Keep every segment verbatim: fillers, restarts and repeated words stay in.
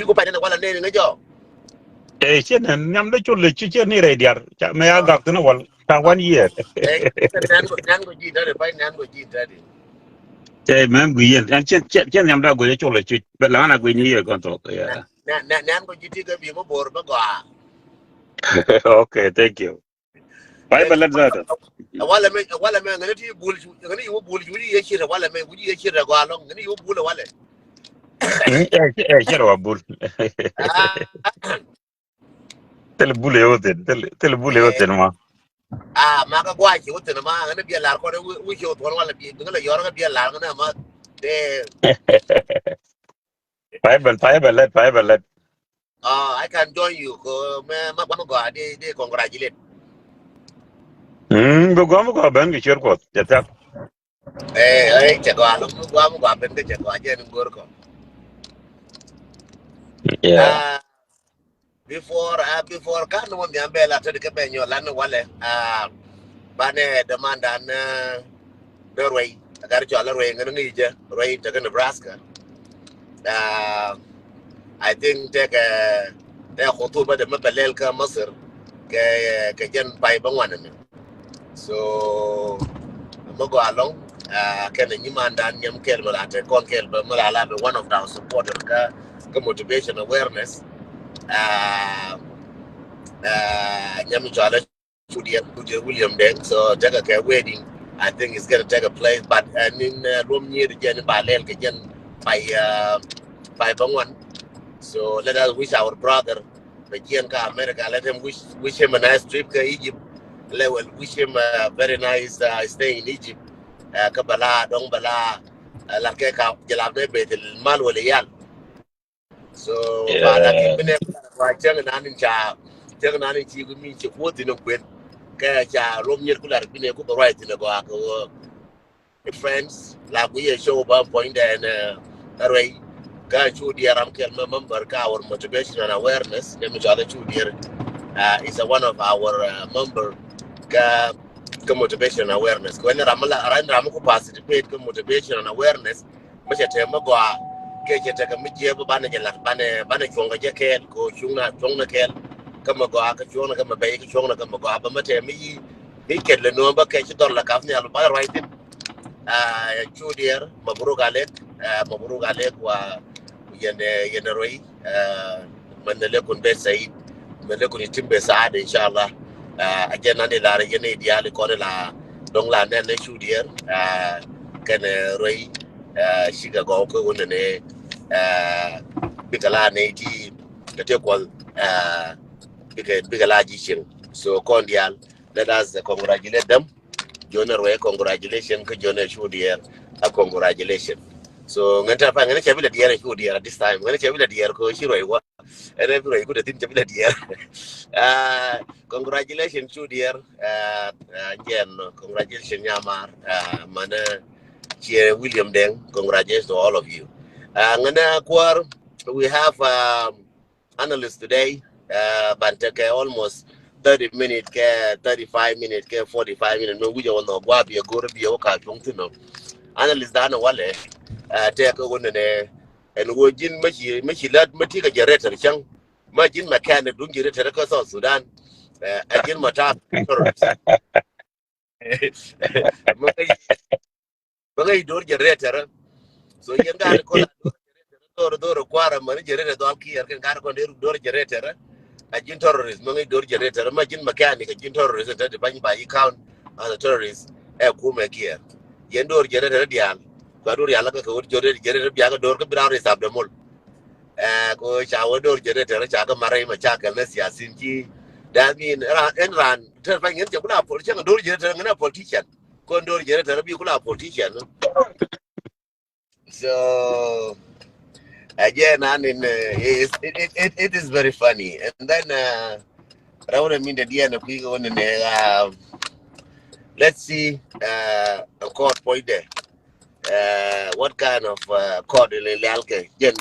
Bi ku pany ni walɛ ni ŋä jɔ. Ɛ ciɛ nɛ niam dee col lɛ ci ciɛ ni rɛy diar. Ca mɛ a gak thin wal ca one year. Ɛ nɛn ko ji̱ tadi pay nɛn ko ji̱ tadi. Cɛ mɛm gui yɛn ɛn ciɛ ciɛ niam daa gui col lɛ ci bɛ la ŋa gui ni yɛ gɔn thok. Nɛn ko ji̱ ti kɛ bi mɛ bor bɛ gɔaa. Okay, thank you. Pay bɛ lɛt zat. Walɛ mɛ walɛ mɛ ŋäni ti bul ŋäni iwä bul iwä ye cir walɛ mɛ iwä ye cir gɔaa lɔŋ ŋäni iwä bul walɛ. Ɛ cir wa bul. Thil bul iwä thin thil bul iwä thin ma. Ah, ma ka gua ci wä thin ma ŋäni bia lar kɔn wi ci wä thuɔn walɛ bi ŋäni la yɔr ŋä bia lar ŋäni ma. Pay bɛ pay bɛ lɛt pay bɛ lɛt. Oh, I can join you. Ko mɛ ma gua ma gua di di congratulate. Mm, bi gua ma gua ben ki cier kuɔth. Jɛ thiak. Eh, eh, cɛ gua lo ma gua ma gua ben ki cɛ gua jɛ ni gor ko. Yeah. Ah, before ah before kan ni won yam bɛ la tadi kɛ bɛ nyɔ lan walɛ. Ah, banɛ demand an eh, dɔ ruɛy. Agar cɔl ruɛy ŋäni ŋi̱i̱cä ruɛy tekɛ Nebraska. Ah, I think tekɛ tekɛ khutuba de mɛ pɛ lɛl kä Masir kɛ kɛ jɛn pay bä ŋuan ni. So mɛ gɔaa lɔŋ ah kɛn nyimandan nyɛm kɛl mɛ la te kɔn kɛl bä mɛ la la bɛ one of our supporter kä kä motivation awareness. Ah, ah, nyɛm cɔal Chudier, Chudier William Deng. So take a care wedding. I think it's gonna take a place, but and in uh, Lom near the Jen Balel, Jen by uh, by Bangwan. So let us wish our brother, the Jen ka America. Let him wish wish him a nice trip to Egypt. Let will wish him a very nice uh, stay in Egypt. Uh, Kabala, Dong Bala, uh, Lakeka, Jalabne Betel, Mal Waliyan. So ba la ki bine ku la wa ceng nan in cha ceng nan in chi ku mi chi ku tin ku en. Ka cha rom nyer ku la bine ku ba right ne go ak friends la ku ye show ba point den array. Ka Chudier am kel member ka our motivation and awareness ne mi cha la Chudier uh, is a one of our uh, member ka ka motivation and awareness. Ko ne ram la ran ram ku participate ka motivation and awareness. Mi cɛ tɛm mi gɔaa kɛ cɛ tekɛ mi jiɛp banɛ jɛ lat banɛ banɛ cuɔ̱ŋ kɛ jɛ kɛɛl kɛ cuɔ̱ŋ na cuɔ̱ŋ na kɛɛl. Kä mi gɔaa kɛ cuɔ̱ŋ na kä mi bɛy kɛ cuɔ̱ŋ na kä mi gɔaa bä mi tɛm mi yi mi kɛt lɛ nuɔ̱ɔ̱m bä kɛ ci dhɔr lɛ kap nhial banɛ ruac thin. Aa cu diɛɛr mabruk alek. Aa mabruk alek wa yɛn yɛn ruac. Aa mɛn lɛ kun bɛ said mɛn lɛ kun itim bɛ saad inshallah. Aa a jɛn nan ilar yɛn idial ikɔn ila dɔŋ la nɛn ne cu diɛɛr. Aa kɛn ruac. Cikɛ gɔw kä wun nɛ bikɛ la nɛ ti kɛ ti kuɔl. Bikɛ bikɛ la ji̱ cieŋ. So kɔn dial, let us congratulate them. Jonɛ ruɛ congratulation kä jonɛ cu diɛɛr a congratulation. So ŋän ta pa ŋän cɛ bi la diɛɛr cu diɛɛr at this time ŋän cɛ bi la diɛɛr ko ci ruɛ wa. Ɛn ɛ bi ruɛ ku de thin cɛ bi la diɛɛr. Congratulation cu diɛɛr. Jɛn congratulation nyamar. Manɛ ciɛ William Deng, congratulations to all of you. Ŋänɛ kuäär, we have um, analyst today. Ban tekɛ almost thirty minute kɛ thirty five minute kɛ forty five minute mɛ wi̱cɛ wä nhɔk gua̱a̱ biɛ go̱r biɛ wä ka cuɔ̱ŋ thin nɔ. Analyst dan walɛ tekɛ wä nɛnɛ ɛn wä ji̱n mɛ ci mɛ ci lät mɛ ti kɛ generator cäŋ. Mɛ ji̱n mechanic duŋ generator kä South Sudan. Ɛ ji̱n mɛ ta̱a̱. Bä ŋäc do̱r generator. So yɛn gaat kɔn a do̱r generator do̱r do̱r kuarɛ män generator dhɔl kiɛr kɛn gaat kɔn dee do̱r generator. A ji̱n terrorist mä ŋäc do̱r generator mä ji̱n mechanic a ji̱n terrorist te ti bany ba yi count as a terrorist. Ɛ kumɛ kiɛr yɛn do̱r generator diaal. Kua do̱r yal kä kɛ wut generator generator biakä do̱r kä bi raar isap de mol. Ɛ ko ca wä do̱r generator ca kä mara ima ca kɛl nɛ siasin ci. That mean ran ɛn ran ter pa ŋen cɛ kula pol cɛ ŋa do̱r generator ŋen a politician. Kon do̱r generator bi kula politician. So again, I mean, uh, it, it, it, it is very funny. And then uh, rɛwdɛ min dɛ diɛn a kui̱ kɛ wä ni nɛ uh, let's see uh, a court point there. Uh, what kind of uh, court in Lialke? Jen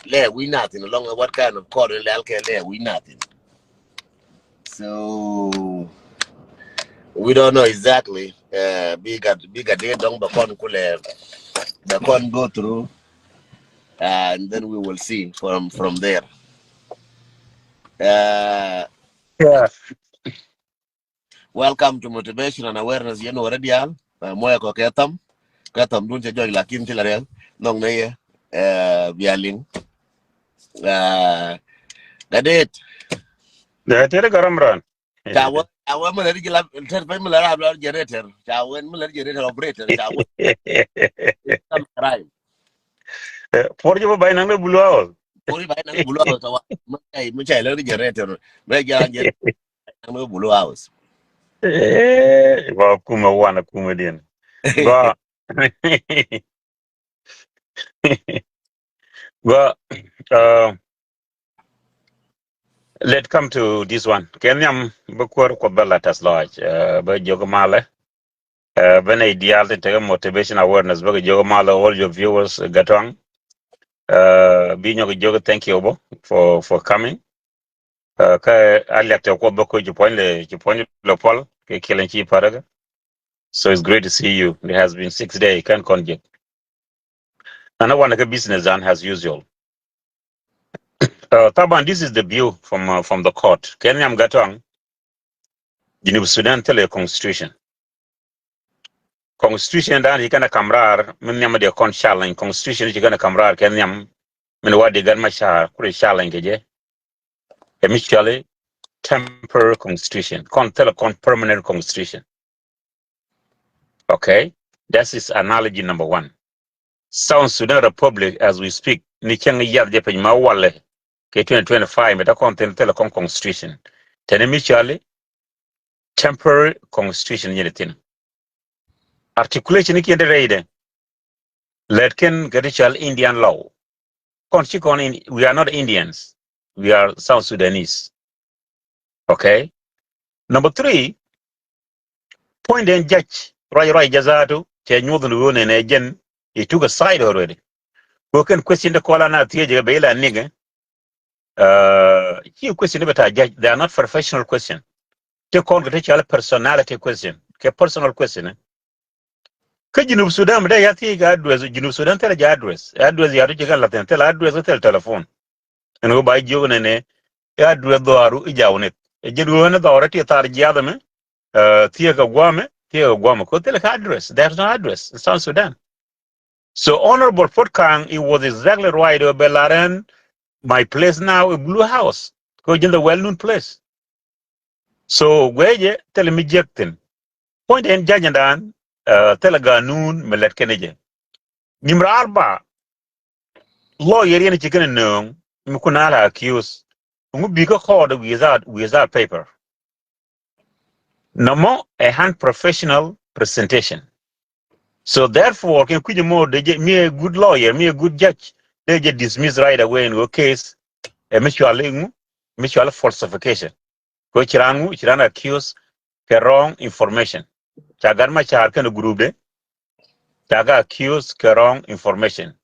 lɛ we nothing along what kind of court in Lialke lɛ we nothing. So we don't know exactly. Uh, big at big at they don't be con kule be con go through. Uh, and then we will see from, from there. Uh, Yeah. Welcome to Motivation and Awareness. Yɛn wä rɛ diaal. Uh, muɔyɛ kɔ kɛ tham. Kɛ tham dun cɛ jɔc lakin ci la rɛl. Nhɔk nɛ yɛ. Uh, bia liŋ. Uh, Gatdet. Gatdet Garam Ran. Ca wä, ca wä mi lɛ ri ji̱ la, tɛt pɛn mi lɛ ri a lɔ generator. Ca wä mi lɛ ri generator operator. Ca wä. Kam crime. Eh, por ji̱ bä bay naŋ dee Blue House. Por ji̱ bay naŋ Blue House, wa. Mi cay, mi cay lɛ ri generator. Mi cay generator. Naŋ dee Blue House. Eh, wa kuma wana kuma din. Wa. Wa, uh, let come to this one. Kɛ nhiam bä kuäär Kuɔth bä la tɛth lɔac, uh, bä jiök malɛ. Uh, bä nɛy diaal tin tekɛ Motivation Awareness bä kɛ jiök malɛ, all your viewers, uh, Gatɔaŋ. Uh, bi nyɔk jiök thank you bä for, for coming. Uh, kä a liak tɛ Kuɔth bä koc ci puɔ̱ny lɛ, ci puɔ̱ny lɛ puɔl kɛ kiɛl in ci paräkä. So it's great to see you. It has been six days, kɛn kɔn jek. Ɛn a wanɛ kɛ business dan as usual. Uh, Taban, this is the view from, uh, from the court. Kɛ nhiam Gatɔaŋ, Junub Sudan thilɛ constitution. Constitution dan ci kɛn a kam raar, mi nhiam dee kɔn challenge. Constitution ci kɛn a kam raar kɛ nhiam, min wa di Gat Machar, kuri challenge kɛ jɛ. Ɛ mi cɔali temporary constitution. Kɔn thilɛ kɔn permanent constitution. Okay? That is analogy number one. South Sudan Republic, as we speak, ni cäŋ yath jɛ piny ma walɛ kɛ twenty twenty-five, mi ta kɔn thin thilɛ kɔn constitution. Tɛni mi cɔali temporary constitution nyini thin. Articulation ni kiɛn de rɛydɛ. Lɛt kɛn kɛ ti cɔal Indian law. Kɔn ci kɔn in, we are not Indians. We are South Sudanese. Okay? Number three, point den judge, ruac ruac jɛ zaatu, cɛ nyuɔth ni ɣöö nɛnɛ jɛn, he took a side already. Kɛ kɛn question de kɔla na thiec jɛ bɛ ila nigɛ. Uh, ci question bɛ ta judge, they are not professional question. Ti kɔn kɛ ti cɔal personality question, kɛ personal question, eh. Kä Junub Sudan mi dee ya thiec kɛ address, Junub Sudan thilɛ jɛ address. Address ya du ci kɛn la thin, thilɛ address, thilɛ telephone. Ɛn ɣöö ba jiök nɛnɛ, ɛ address dhɔaaru i̱ jaw nith. Ɛ jɛn ɣöö ɛn dhɔaarɛ ti thar jiath ɛmɛ, uh, thiek kɛ guamɛ, thiek kɛ guamɛ. Kɛ thilɛ kɛ address. There's no address in South Sudan. So Honorable Put Kang, he was exactly right. Ɛ bɛ lar ɛn, my place now is Blue House. Kɛ jɛn the well known place. So guecɛ thilɛ mi jiäk thin. Point in judge dan, uh, thilɛ ganun mi lɛt kɛn jɛ. Nimra arba, lawyer yɛn ci kɛn nööŋ mi kun ala accuse. Ŋu bi kä court without, without paper. Nɔmɔ a unprofessional presentation. So therefore, kɛn kui̱c mɔ dee jɛ, mi a good lawyer, mi a good judge, dee jɛ dismiss right away in your case. Ɛ mi cɔal iŋu, mi cɔal falsification. Kɛ ci raan ŋu, ci raan accuse kɛ wrong information. Ca Gat Machar kɛn group de, ca kɛ accuse kɛ wrong information.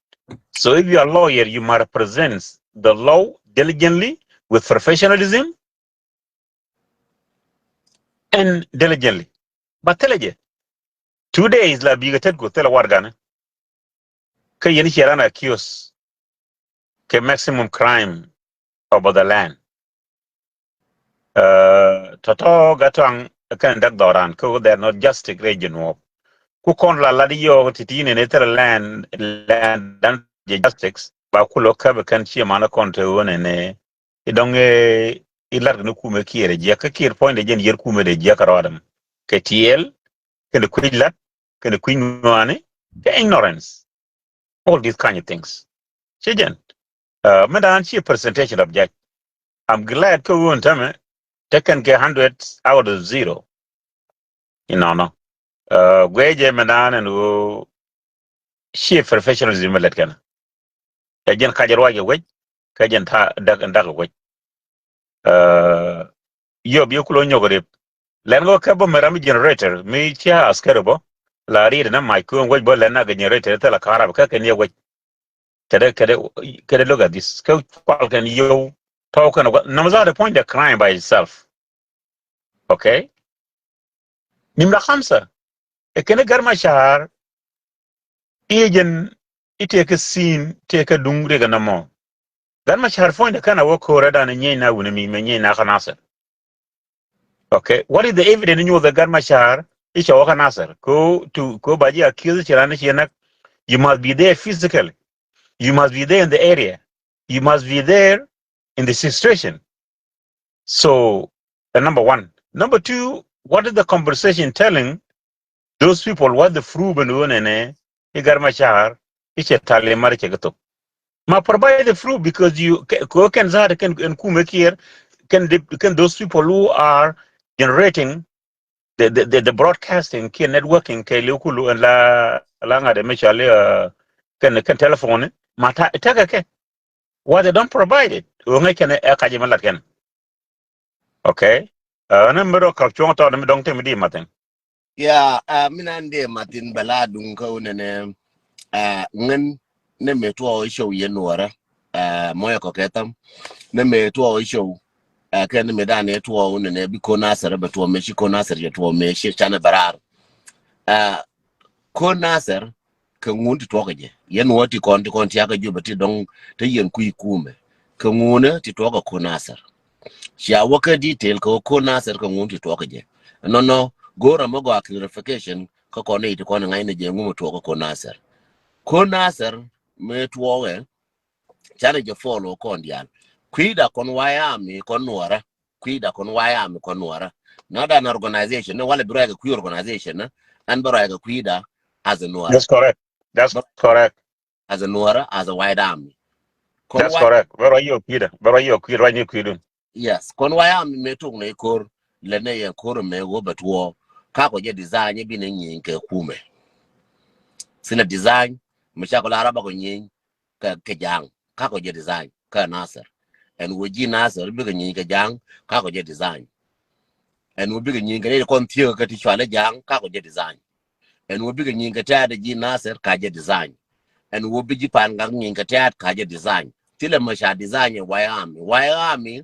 So if you are a lawyer, you must represent the law diligently, with professionalism, and diligently. But thilɛ jɛ. Two days la bikɛ tet ku thilɛ warɛgani. Kä yɛn ci raan accuse kɛ maximum crime over the land. Uh, tɔtɔ Gatɔaŋ kɛn däk dhɔran kä they are not justice rɛ jɛ nuɔɔp. Ku kɔn la lat yɔɔk ti ti nɛnɛ thilɛ land, land dan jɛ justice ba kulɔ käp kɛn ci man kɔn te ɣöö nɛnɛ. I̱ dɔŋ, eh, i̱ lat kɛ ni kumɛ Kiir ɛ jiäk, kä Kiir puɔ̱nydɛ jɛn yiër kumɛ dee jiäk kɛ rɔɔdɛ mɛ. Kɛ tiɛɛl, kɛn kui̱ lat, kɛn kui̱ ŋuani, kɛ ignorance. All these kind of things. Ci jɛn. Uh, mi dan ci presentation of judge. I'm glad kä ɣöö ɛn tämɛ, te kɛn kɛ hundred out of zero. Inɔnɔ. Uh, guecɛ mi dan ɛn ɣöö ci professionalism mi lɛt kɛn. Ɛ jɛn kac ruac kɛ wec, kä jɛn ta dak, dak kɛ wec. Uh, yop yɛ kulɔ nyɔk rip. Lɛn kɛ kɛ bä mi ram generator, mi cia askari bä. La riet na mac kön wec bä lɛn na kɛ generator thilɛ karab kä kɛn yɛ wec. Kɛdɛ, kɛdɛ, kɛdɛ look at this. Kä kual kɛn yow tɔw kɛn wä. Nɔmɔ zaat ɛ puɔ̱nydɛ crime by itself. Okay? Nimra khamsa. Ɛ kɛn Gat Machar. I̱ jɛn i̱ tëë kɛ thi̱n, tëë kɛ duŋ riɛk ɛnɔmɔ. Gat Machar puɔ̱nydɛ kɛn a wä ko̱r ɛ dan ɛ nyieny na wuni mi mɛ nyieny na kä Nasir. Okay, what is the evidence in you that Gat Machar i̱ cɛ wä kä Nasir? Ko to ko ba ji̱ accuse ci ran ci näk. You must be there physically. You must be there in the area. You must be there in the situation. So, the number one. Number two, what is the conversation telling those people? What the proof and who nene i̱ Gat Machar i̱ cɛ tali mar cɛ kɛ thok? Ma provide the proof because you ca- ko kɛn zat kɛn ɛn kumɛ kiɛr kɛn the- kɛn those people who are generating the the, the, the broadcasting kiɛ networking kɛ liw kulu ɛn la la ŋa̱t ɛmɛ cɔali uh, kɛn kɛn telephone ma ta ta kɛ kɛ. Why they don't provide it? Ɣöö ŋäc kɛn ɛ kac ɛmɛ lat kɛn. Okay. Uh, ni mi rɔ kap cuɔ̱ŋ tɔt ni mi dɔŋ ti mi di mathin. Ya, uh, mi nan de matin bala duŋ kä wunɛ nɛ, uh, ŋän ni mi tuɔ show yɛ nuɔrɛ, uh, mɔyɛ kɔ kɛ tham ni mi tuɔ show, uh, kɛ ni mi dan yɛ tuɔ wunɛ nɛ bi ko Nasir bɛ tuɔ mi ci ko Nasir yɛ tuɔ mi ci canɛ bɛ rar. Uh, ko Nasir kɛ ŋun ti tuɔk jɛ yɛn wä ti kɔn ti kɔn ti akɛ jubɛ ti dɔŋ ti yɛn kui̱ kumɛ kɛ ŋun ti tuɔk ko Nasir. Cia wä kä detail kɛ ko Nasir kɛ ŋun ti tuɔk jɛ. Nɔnɔ go̱o̱r amä gɔaa clarification kä kɔn ni ti kɔn ŋa̱c ni jɛ ŋun mi tuɔk ko Nasir. Ko Nasir mi tuɔk ɛ canɛ jɛ follow kɔn dial. Kui̱da kɔn wayami kɔn nuɔrɛ. Kui̱da kɔn wayami kɔn nuɔrɛ. Not an organization ni wala bi rɔy kɛ kui̱ organization ni an bi rɔy kɛ kui̱da as a nuɔrɛ. That's correct. That's correct. As a nuɔrɛ as a white army. Kɔn That's wa- correct. Bɛ rɔ yio kui̱da. Bɛ rɔ yio kui̱da. Rɔ yio kui̱dun. Yes, kɔn wayami mɛ tuk ni kor lɛ ni yɛ kor mɛ wä bɛ tuɔ. Ka kɔ jɛ design bi ni nyiŋ kɛ kumɛ. Thilɛ design mi ca kɔ la raba kɔ nyiŋ kɛ kɛ jaŋ. Ka kɔ jɛ design kɛ Nasir. Ɛn wä ji̱ Nasir bikɛ nyiŋ kɛ jaŋ ka kɔ jɛ design. Ɛn wä bikɛ nyiŋ kɛ ni kɔn thiek kɛ ti cualɛ jaŋ ka kɔ jɛ design. Ɛn wä bikɛ nyiŋ kɛ tɛ̈t ji̱ Nasir ka jɛ design. Ɛn wä bi ji̱ Pangak nyiŋ kɛ tɛ̈t ka jɛ design. Thilɛ mɛ ca design ɛ wayami. Wayami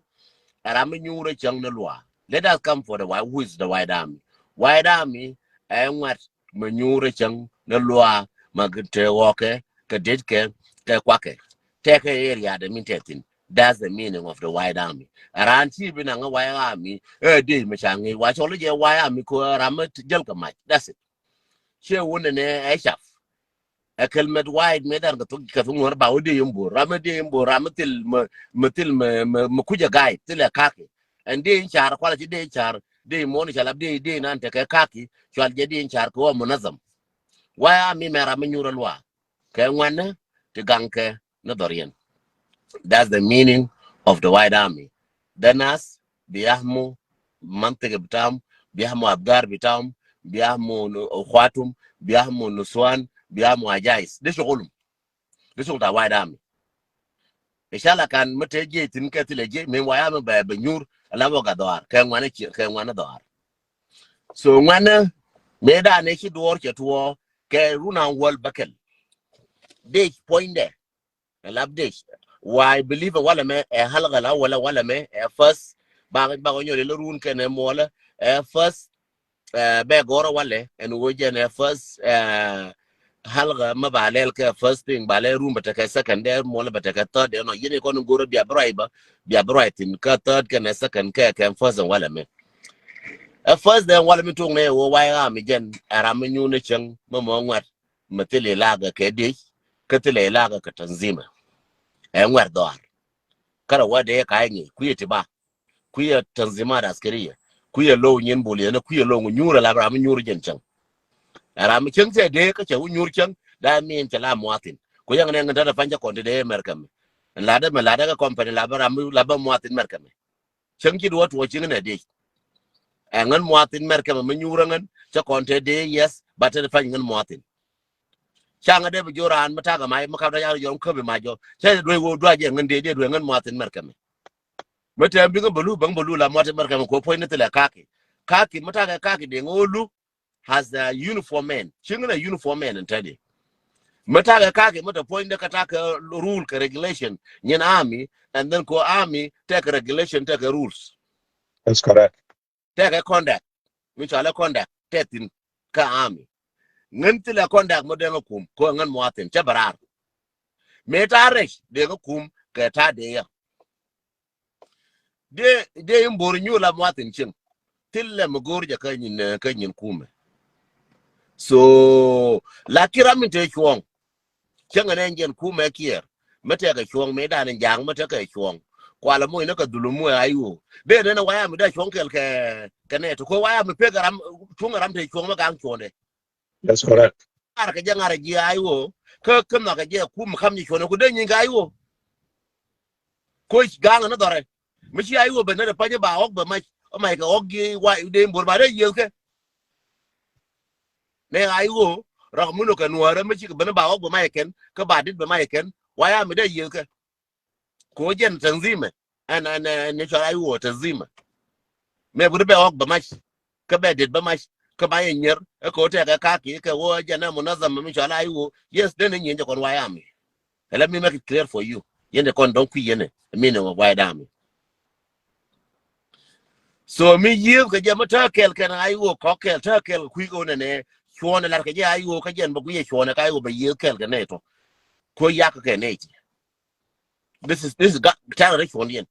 ɛ ram mi nyuurɛ cäŋ ni luaa. Let us come for the white, who is the white army? White army ɛ ŋuɛt mɛ nyuurɛ cäŋ ni luaa mɛ te ɣɔkɛ kɛ detkɛ kɛ kuakɛ. Tɛkɛ area dɛ min tɛthin. That's the meaning of the white army. Ɛ raan ci bi naŋ ɛ white army ɛ dee mɛ ca ŋi̱i̱c wa cɔl jɛ white army ko ɛ ram mi jäl kɛ mac. That's it. Ciɛ wun ni ɛ cap. Ɛ kɛl mɛt white mɛ dan kɛ thuk kɛ thuk ŋuɔr ba wä dee yɛn bo̱r ram mi dee yɛn bo̱r ram mi thil mɛ mɛ thil mɛ mɛ mɛ kucɛ ga̱a̱c thil ɛ kaki. Ɛn dee in car kual ci dee in car dee in muɔ̱n ca lap dee dee in an tekɛ kaki cual jɛ dee in car kɛ wä munazam. Why army mɛ ram mi nyuur ɛ luaa kɛ ŋuɛnɛ ti gaŋkɛ ni dhɔriɛn. That's the meaning of the white army. The nas biyahmu mantik bitam, biyahmu abgar bitam, biyahmu nu- ukhuatum, biyahmu nusuan, biyahmu ajais. De shugulum. De shugul ta white army. Inshallah kan mete je tin ke tile je min waya mi bɛ bɛ nyur ala wä ga dhɔar kɛ ŋuɛnɛ ci kɛ ŋuɛnɛ dhɔar. So ŋuɛnɛ mɛ da ne ci duɔr cɛ tuɔ kɛ runa wal bakel. Dec puɔ̱nydɛ. Ɛ lap dec. Wa I believe ɛ walɛ mɛ ɛ halga la walɛ walɛ mɛ ɛ first. Ba ba nyɔri la run kɛnɛ muɔlɛ ɛ first. Ɛ bɛ gɔrɔ walɛ ɛn wo jɛn ɛ first. Ɛ halga mɛ ba lɛl kɛ first thing ba lɛ run bɛ tekɛ second dɛ muɔlɛ bɛ tekɛ third dɛ nɔ yini kɔn gɔrɔ bia bɛ rɔy ba bia bɛ rɔy thin kä third kɛnɛ second kɛ kɛ first ɛn walɛ mɛ. Ɛ first dɛ walɛ mi tuŋ nɛ wo wayami jɛn ɛ ram mi nyun ni cɛŋ mɛ mɔ ŋuɛt. Mɛ thil ilagɛ kɛ dec kä thil ilagɛ kɛ tanzima. Ɛ ŋuɛr dhɔar. Kärɛ wä dee ka iŋi kuiɛ ti ba kuiɛ tanzimat askariya kuiɛ low nyin bul yɛn kuiɛ low ŋu nyuur la ram nyuur jɛn cäŋ. Ram cäŋ cɛ dee kä cɛ wä nyuur cäŋ. Daa min cɛ la muathin ku yɛŋ nɛ ŋin tɛn pany cɛ kɔn ti dee mɛrkɛ mi. Ladɛ mɛ ladɛ kɛ company la bä ram la bä muathin mɛrkɛ mi. Cäŋ ci duɔ tuɔ ciŋ nɛ dee. Ɛ ŋän muathin mɛrkɛ mi mi nyuur ŋän cɛ kɔn te dee yes ba te pany ŋän muathin. Caŋä dee bi jiö raan mi takɛ mac mi kap da yar yɔm käpi mac jɔ cɛ duec wo duac jɛ ŋän dee dee duec ŋän muathin mɛrkɛ mi. Mi tɛm bikɛ bä lu bäŋ bä lu la muathin mɛrkɛ mi ko puɔ̱ny ni thilɛ kaki. Kaki mi takɛ kaki dee ŋä lu has a uniform man. Ciŋ ni uniform man in tɛdi. Mi takɛ kaki mi te puɔ̱ny ni kɛ takɛ rule kɛ regulation nyin army and then ko army tekɛ regulation tekɛ rules. That's correct. Tekɛ conduct mi cɔalɛ conduct tɛthin kä army. Ŋän thilɛ conduct mi dɛŋ kum ko ŋän muathin cɛ bɛ raar. Mëë ta̱a̱ rɛc dee kä kum kɛ ta̱a̱ dee ya. Dee, dee in bo̱r nyuur la muathin cieŋ. Thil lɛ mi go̱o̱r jɛ kä nyin, kä nyin kumɛ. So, la ki ram in te cuɔ̱ŋ. Cäŋ ɛn ɛn jɛn kumɛ kiɛɛr. Mi tekɛ cuɔ̱ŋ mi dan in ja̱a̱ŋ mi tekɛ cuɔ̱ŋ. Kualɛ moc ni kɛ dhulumu ɛ IO. Dee nɛn ɛ waya mi dee cuɔ̱ŋ kɛl kɛ, kɛ nɛ ti ko waya mi pek ɛ ram, cuɔ̱ŋ ɛ ram te cuɔ̱ŋ mi gaŋ cuɔ̱ŋdɛ. That's correct. Ar kɛ jɛ ŋa̱r ji̱ IO. Kä, kä nhɔakɛ jɛ kum kam nyi cuɔ̱ŋdɛ ku dee nyi kɛ IO. Koc gaŋ ni dhɔrɛ. Mi ci IO ben ni rɛ pany ba ɣɔk bɛ mac. Ɔ mac kɛ ɣɔk ji̱ wa dee in bo̱r ba dee yiëëth kɛ. Nɛ IO rɔk mi nɔ kɛ nuɔrɛ mi ci kɛ ben ba ɣɔk bɛ mac kɛn. Kä ba dit bɛ mac kɛn. Waya mi dee yiëëth kɛ. Ko jɛn tanzimɛ. Ɛn, ɛn, ɛn, ni cɔl IO tanzimɛ. Mɛ buri bɛ ɣɔk bɛ mac. Kä bɛ dit bɛ mac. Kä ba yɛ nyier. Ɛ ko tɛkɛ kaki kɛ wä jɛn ɛ munazam mi cɔl IO. Yes, den ni nyin jɛ kɔn waya mi. Let me make it clear for you. Yɛn de kɔn dɔŋ kui yɛn ɛ. Mi ni wä waya dami. So mi yiëëth kɛ jɛ mi tɛ kɛl kɛn IO kɔk kɛl tɛ kɛl kui kɛ wä nɛ nɛ. Cuɔn ɛ lar kɛ jɛ IO kä jɛn bɛ kui yɛ cuɔn ɛ ka IO bɛ yiëëth kɛl kɛ nɛ tɔ. Ko yak kɛ nɛ ti. This is, this is ga-, tɛ̈r rɛ cuɔ̱ŋdiɛn.